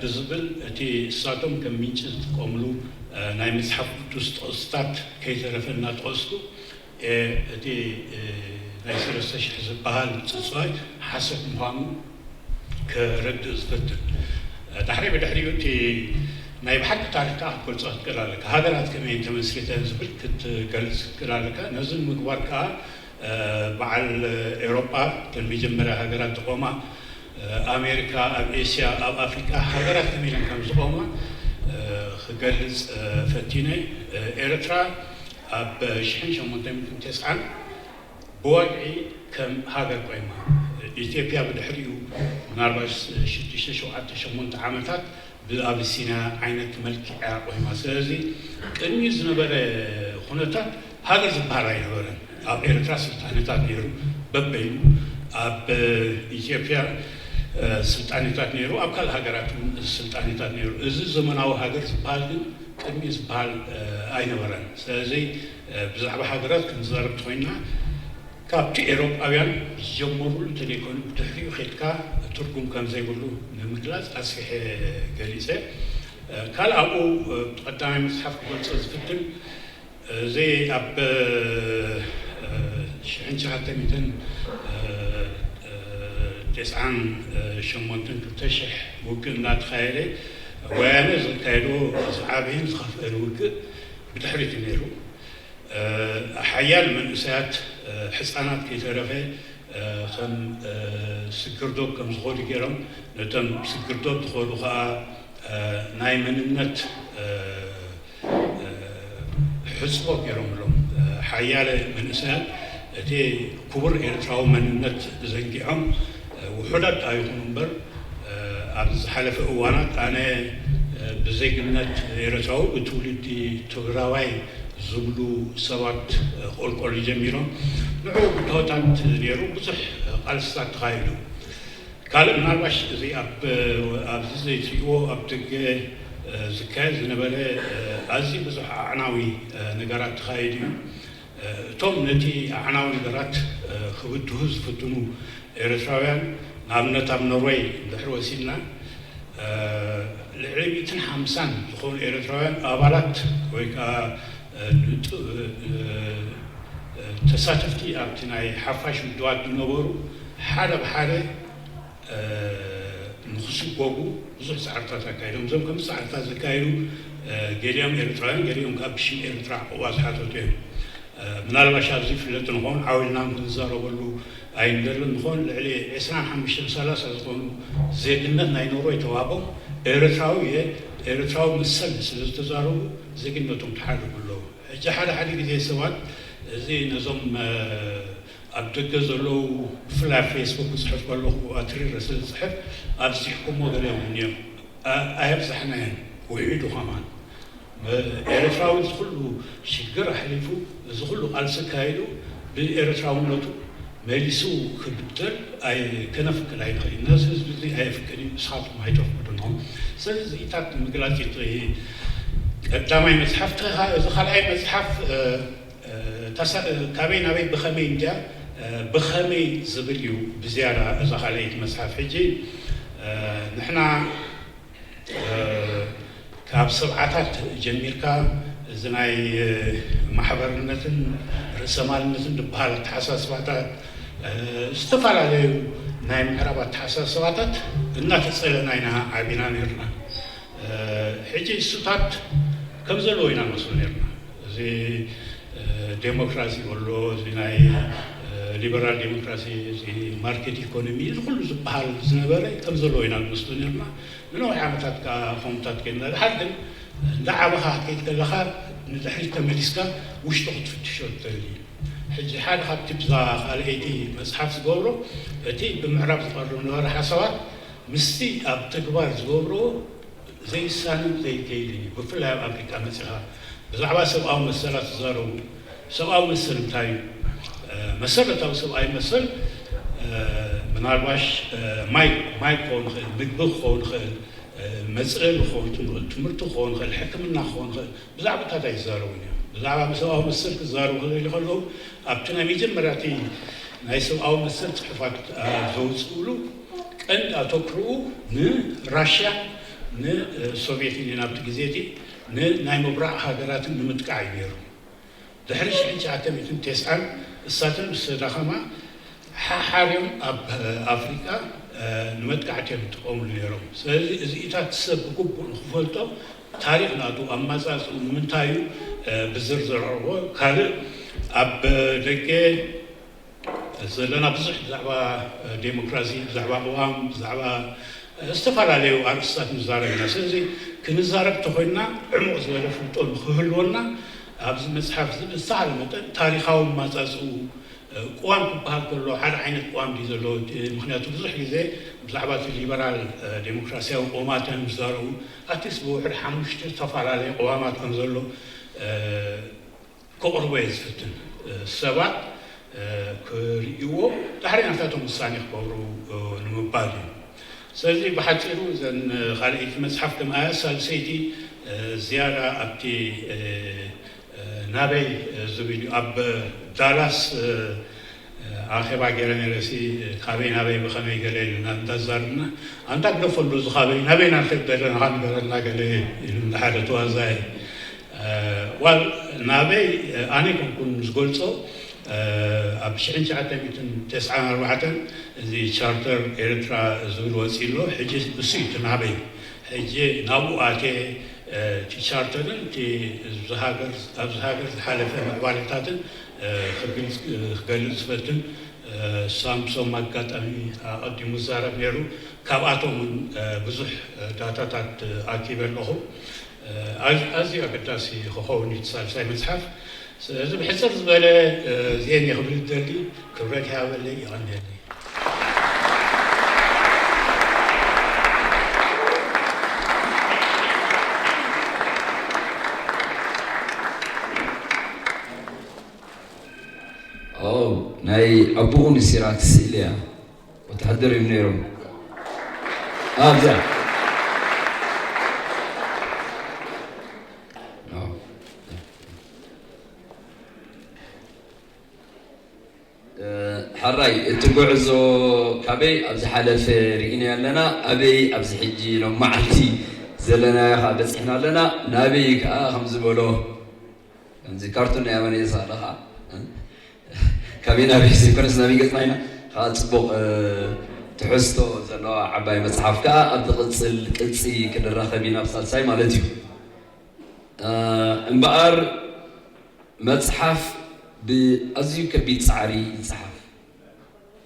ብዝብል፣ እቲ እሳቶም ከም ምንጪ ዝጥቀምሉ ናይ መጽሓፍ ቅዱስ ጥቕስታት ከይተረፈ እናጠቐስኩ፣ እቲ ናይ ሰለስተ ሽሕ ዝበሃል ጽጽዋይ ሓሶት ምዃኑ ከረድእ ዝፈትን። ዳሕሪ ብድሕሪኡ እቲ ናይ ብሓቂ ታሪክ ከዓ ክትገልጾ ክትክእል ኣለካ። ሃገራት ከመይ ተመስሪተን ዝብል ክትገልጽ ክትክእል ኣለካ። ነዚ ንምግባር ከዓ በዓል ኤውሮጳ፣ እተን መጀመርያ ሃገራት ዝቆማ፣ ኣሜሪካ፣ ኣብ ኤስያ፣ ኣብ ኣፍሪቃ ሃገራት ከመይ ኢለን ከም ዝቆማ ክገልጽ ፈቲነ። ኤርትራ ኣብ ሽሕን ሸሞንተ ሚእትን ተስዓን ብወግዒ ከም ሃገር ቆይማ። ኢትዮጵያ ብድሕሪኡ ምናልባሽ ሽዱሽተ፣ ሸውዓተ፣ ሸሞንተ ዓመታት ብኣብሲንያ ዓይነት መልክዕ እያ ቆይማ። ስለዚ ቅድሚ ዝነበረ ኩነታት ሃገር ዝበሃል ኣይነበረን። ኣብ ኤርትራ ስልጣኔታት ነይሩ በበይኑ፣ ኣብ ኢትዮጵያ ስልጣኔታት ነይሩ፣ ኣብ ካልእ ሃገራት እውን ስልጣኔታት ነይሩ። እዚ ዘመናዊ ሃገር ዝበሃል ግን ቅድሚ ዝበሃል ኣይነበረን። ስለዚ ብዛዕባ ሃገራት ክንዛረብ እንተኮይና፣ ካብቲ ኤውሮጳውያን ዝጀመሩሉ እንተዘይኮይኑ ብድሕሪኡ ከድካ ትርጉም ከም ዘይብሉ ንምግላጽ ኣስፊሐ ገሊጸ። ካልእ ኣብኡ ቀዳማይ መጽሓፍ ክገልጾ ዝፍትን፣ እዚ ኣብ ሽሕን ትሽዓተ ሚእትን ተስዓን ሸሞንተን ክልተ ሽሕ ውግእ እናተኻየደ፣ ወያነ ዘካየዶ ዝዓበየን ዝኸፍአን ውግእ ብድሕሪት ነይሩ። ሓያል መንእሰያት፣ ሕፃናት ከይተረፈ ከም ስግርዶብ ከም ዝኸዱ ገይሮም፣ ነቶም ስግርዶብ ዝኸዱ ከዓ ናይ መንነት ሕፅቦ ገይሮምሎም። ሓያለ መንእሰያት እቲ ክቡር ኤርትራዊ መንነት ዘንጊዖም ውሑዳት ኣይኹኑ እምበር፣ ኣብ ዝሓለፈ እዋናት ኣነ ብዜግነት ኤርትራዊ፣ ብትውልዲ ትግራዋይ ዝብሉ ሰባት ክቕልቀሉ ጀሚሮም። ንዕኡ ብድሆታት ነይሩ፣ ብዙሕ ቃልስታት ተኻይዱ። ካልእ ምናልባሽ እዚ ኣብ፣ ኣብዚ ዘይትሪእዎ ኣብ ደገ ዝካየድ ዝነበረ ኣዝዩ ብዙሕ ኣዕናዊ ነገራት ተኻይዱ እዩ። እቶም ነቲ ኣዕናዊ ነገራት ክብድሁ ዝፍትኑ ኤርትራውያን፣ ንኣብነት ኣብ ኖርወይ እንድሕር ወሲድና፣ ልዕሊ ሚእትን ሓምሳን ዝኾኑ ኤርትራውያን ኣባላት ወይ ከዓ ንጡ-፣ ተሳተፍቲ ኣብቲ ናይ ሓፋሽ ውድባት ዝነበሩ ሓደ ብሓደ ንክስጎጉ ብዙሕ ጻዕርታት ኣካይዶም። እዞም ከምዚ ጻዕርታት ዘካየዱ ገሊኦም ኤርትራውያን፣ ገሊኦም ካብ ብሽም ኤርትራ ዕቑባ ዝሓተቱ እዮም። ምናልባሽ ኣብዚ ይፍለጥ ንኸውን፣ ዓው ኢልና ክንዛረበሉ ኣይንደልን ንኸውን። ልዕሊ ዕስራን ሓሙሽተን ሰላሳ ዝኾኑ ዜግነት ናይ ኖርወይ ተዋህቦም፣ ኤርትራዊ እየ፣ ኤርትራዊ መሰል ስለ ዝተዛረቡ ዜግነቶም ተሓሪጉ ኣለዉ። ሕጂ ሓደ ሓደ ግዜ ሰባት እዚ ነዞም ኣብ ደገ ዘለዉ፣ ብፍላይ ኣብ ፌስቡክ ክጽሕፍ ከለኹ ኣትሪረ ስለ ዝጽሕፍ ኣብዚሕኩሞ ገለ እውን እዮም። ኣየብዛሕናዮን፣ ውሒዱ ከማን። ኤርትራዊ እዚ ኩሉ ሽግር ኣሕሊፉ፣ እዚ ኩሉ ቃልሲ ኣካይዱ ብኤርትራውነቱ መሊሱ ክብደል ኣይ-፣ ከነፍቅድ ኣይንኽእል ኢና። ነዚ ህዝቢ እዚ ኣየፍቅድ እዩ፣ ንስኻትኩም ኣይተፍቅዱ ኢኹም። ስለዚ እዚታት ንምግላጽ እዩ እቲ ቀዳማይ መጽሓፍ። እቲ ኻ-፣ እዚ ካልኣይ መጽሓፍ፣ እ፣ እ፣ ተሳ-፣ እ፣ ካበይ ናበይ ብኸመይ እንድያ፣ እ፣ ብኸመይ ዝብል እዩ ብዝያዳ እዛ ካልኣይቲ መጽሓፍ። ሕጂ፣ እ፣ ንሕና ካብ ሰብዓታት ጀሚርካ እዚ ናይ ማሕበርነትን ርእሰማልነትን ዝበሃል ኣተሓሳስባታት፣ ዝተፈላለዩ ናይ ምዕራብ ኣተሓሳስባታት እናተጸለና ኢና ዓቢና ነርና። ሕጂ እሱታት ከም ዘለዎ ኢና ንወስዶ ነርና። እዚ ዴሞክራሲ ወሎ፣ እዚ ናይ ሊበራል ዴሞክራሲ፣ እዚ ማርኬት ኢኮኖሚ፣ እዚ ኩሉ ዝበሃል ዝነበረ ከም ዘለዎ ኢና ንወስዶ ነርና። ንነዊሕ ዓመታት ከዓ ከምኡታት ኮይንና፣ ድሓር ግን እንዳዓበኻ ክትከይድ ከለኻ ንድሕሪት ተመሊስካ ውሽጡ ክትፍትሾ ትደሊ። ሕጂ ሓደ ካብቲ ብዛ ካልኣይቲ መጽሓፍ ዝገብሮ፣ እቲ ብምዕራብ ዝቐርብ ዝነበረ ሓሳባት ምስቲ ኣብ ተግባር ዝገብሮ ዘይሳንን ዘይከይድን እዩ። ብፍላይ ኣብ ኣፍሪቃ መጺኻ ብዛዕባ ሰብኣዊ መሰላት ዝዛረቡ፣ ሰብኣዊ መሰል እንታይ እዩ? መሰረታዊ ሰብኣዊ መሰል ምናልባሽ ማይ፣ ማይ ክኸውን ይኽእል፣ ምግቢ ክኸውን ይኽእል፣ መጽለሊ ክኸውን ይኽእል፣ ትምህርቲ ክኸውን ይኽእል፣ ሕክምና ክኸውን ይኽእል፣ ብዛዕባታት ኣይዛረቡን እዮም። ብዛዕባ ሰብኣዊ መሰል ክዛረቡ ክደልዩ ከለዉ ኣብቲ ናይ መጀመርያ እቲ ናይ ሰብኣዊ መሰል ፅሑፋት ዘውፅእሉ ቀንዲ ኣተኩርኡ ንራሽያ ንሶቪየት ዩኒየን ኣብቲ ግዜ እቲ ንናይ ምብራቕ ሃገራትን ንምጥቃዕ እዩ ነይሩ። ድሕሪ ሽሕን ትሽዓተ ሚእትን ተስዓን እሳትን ምስ ተዳኸማ ሓሓርዮም ኣብ ኣፍሪቃ ንመጥቃዕቲ እዮም ዝጥቀምሉ ነይሮም። ስለዚ እዚኢታት ሰብ ብግቡእ ንክፈልጦ ታሪኽ ናቱ ኣመፃፅኡ ንምንታይ እዩ ብዝርዝር ኣቕርቦ። ካልእ ኣብ ደገ ዘለና ብዙሕ ብዛዕባ ዴሞክራሲ፣ ብዛዕባ ቅዋም፣ ብዛዕባ ዝተፈላለዩ ኣርእስታት ንዛረብ ኢና። ስለዚ ክንዛረብ ተኮይንና ዕሙቕ ዝበለ ፍልጦ ንክህልወና ኣብዚ መፅሓፍ እዚ ብዝተሃለ መጠን ታሪኻዊ ኣመፃፅኡ ቅዋም ክበሃል ከሎ ሓደ ዓይነት ቅዋም ድዩ ዘለዎ? ምክንያቱ ብዙሕ ግዜ ብዛዕባ እቲ ሊበራል ዴሞክራሲያዊ ቅዋማት እዮም ዝዛረቡ። ኣትሊስት ብውሕድ ሓሙሽተ ዝተፈላለየ ቅዋማት ከም ዘሎ ከቕርቦ እየ ዝፍትን። ሰባት ክርእይዎ ዳሕሪ ናታቶም ውሳኔ ክገብሩ ንምባል እዩ። ስለዚ ብሓፂሩ እዘን ካልኣይቲ መፅሓፍ ከም ኣያ ሳልሰይቲ ዝያዳ ኣብቲ ናበይ ዝብል እዩ። ኣብ ዳላስ ኣኼባ ገይረ ነይረ ሲ ካበይ ናበይ ብኸመይ ገለ ኢልና እንዳዛርብና ኣንታ ግደፎ እንዶ እዚ ካበይ ናበይ ናንተ ዘለና ንገረና ገለ ኢሉ ሓደ ተዋዛይ ዋል ናበይ ኣነ ኮንኩን ዝገልፆ ኣብ ሽሕን ትሽዓተ ሚእትን ተስዓን ኣርባዕተን እዚ ቻርተር ኤርትራ ዝብል ወፂ ኣሎ። ሕጂ እሱ እዩ እቲ ናበይ ሕጂ ናብኡ ኣትየ እቲ ቻርተርን እቲ ኣብዚ ሃገር ዝሓለፈ ምዕባለታትን ክገልፅ ዝፈትን ሳምሶም ኣጋጣሚ ኣቐዲሙ ዝዛረብ ነይሩ። ካብኣቶም እውን ብዙሕ ዳታታት ኣኪበ ኣለኹ። ኣዝዩ ኣገዳሲ ክኸውን እዩ ሳልሳይ መፅሓፍ። ስለዚ ብሕፅር ዝበለ እዚአን እየ ክብል ዝደሊ። ክብረት ይሃበለይ፣ ይቐንየለይ። ናይ ኣቦኡ ንሲራክ ስእሊ እያ። ወተሃደር እዮም ነይሮም ኣብዛ ሓራይ እቲ ጉዕዞ ካበይ ኣብ ዝሓለፈ ርኢናዮ ኣለና፣ ኣበይ ኣብዚ ሕጂ ሎም መዓልቲ ዘለናዮ ከዓ በፂሕና ኣለና፣ ናበይ ከዓ ከም ዝበሎ ከምዚ ካርቱን ናይ ኣመነ ይስኣለኻ ካበይ ናበይ ዘይኮነስ ናበይ ገፅና ኢና ከዓ ፅቡቕ ትሕዝቶ ዘለዋ ዓባይ መፅሓፍ ከዓ ኣብ ዝቕፅል ቅፂ ክንራኸብ ኢና ብሳልሳይ ማለት እዩ። እምበኣር መፅሓፍ ብኣዝዩ ከቢድ ፃዕሪ ይፅሓፍ።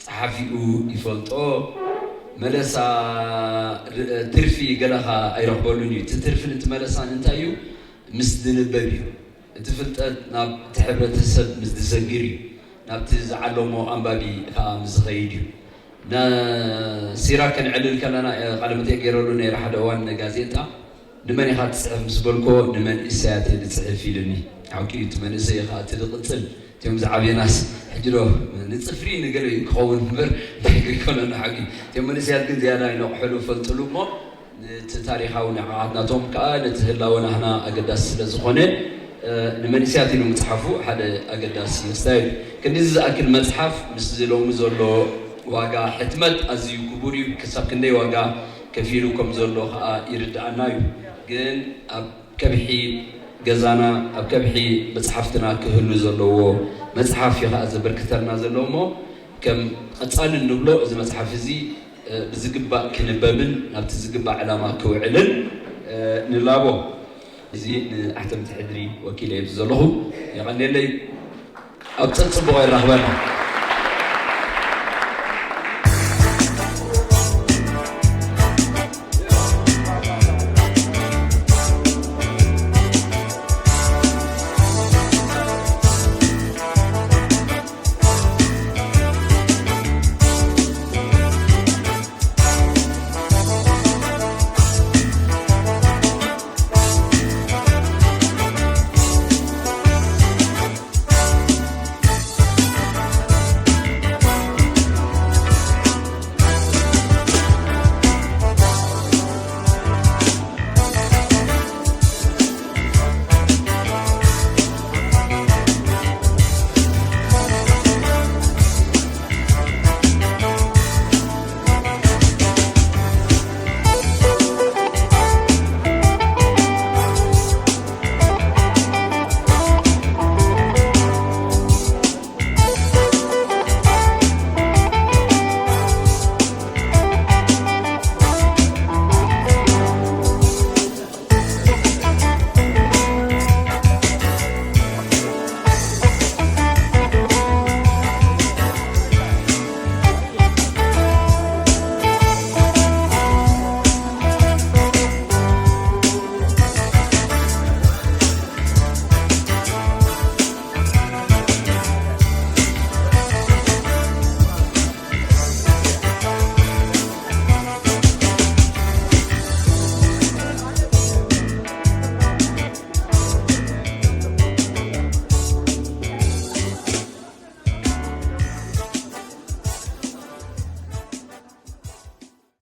ፀሓፊኡ ይፈልጦ መለሳ ትርፊ ገለኻ ኣይረኽበሉን እዩ። እቲ ትርፊን እቲ መለሳን እንታይ እዩ? ምስ ዝንበብ እዩ። እቲ ፍልጠት ናብ እቲ ሕብረተሰብ ምስ ዝሰግር እዩ። ናብቲ ዝዓለሞ ኣንባቢ ከዓ ምስ ዝኸይድ እዩ። ንሲራክ ከነዕልል ከለና ቃለ መጠይቅ ገይረሉ ነይረ ሓደ እዋን ንጋዜጣ። ንመን ኢኻ ትፅሕፍ ምስ በልኮ ንመንእሰያት እየ ዝፅሕፍ ኢሉኒ። ሓቂ እዩ እቲ መንእሰይ ኢኻ እቲ ዝቕፅል እቲኦም ዝዓብየናስ ሕጂ ዶ ንፅፍሪ ንገለ እዩ ክኸውን እምበር እንታይ ከይኮነና ሓቂ እቲኦም መንእሰያት ግን ዝያዳ ይነቕሕሉ ፈልጥሉ እሞ ነቲ ታሪኻዊ ንዕቐት ናቶም ከዓ ነቲ ህላወ ናህና ኣገዳሲ ስለ ዝኾነ ንመንእሰያት ኢሉ ምፅሓፉ ሓደ ኣገዳሲ ክስታይ እዩ። ክንድዚ ዝኣክል መፅሓፍ ምስዚ ሎሚ ዘሎ ዋጋ ሕትመት ኣዝዩ ክቡር እዩ። ክሳብ ክንደይ ዋጋ ከፊሉ ከም ዘሎ ከዓ ይርድኣና እዩ። ግን ኣብ ከብሒ ገዛና ኣብ ከብሒ መፅሓፍትና ክህሉ ዘለዎ መፅሓፍ እዩ ከዓ ዘበርክተልና ዘሎ እሞ ከም ቀፃሊ እንብሎ እዚ መፅሓፍ እዚ ብዝግባእ ክንበብን ናብቲ ዝግባእ ዕላማ ክውዕልን ንላቦ። እዚ ንኣሕተምቲ ሕድሪ ወኪለ እየ ዘለኹ። የቐንየለይ። ኣብ ፀፅቡቕ የራኽበና።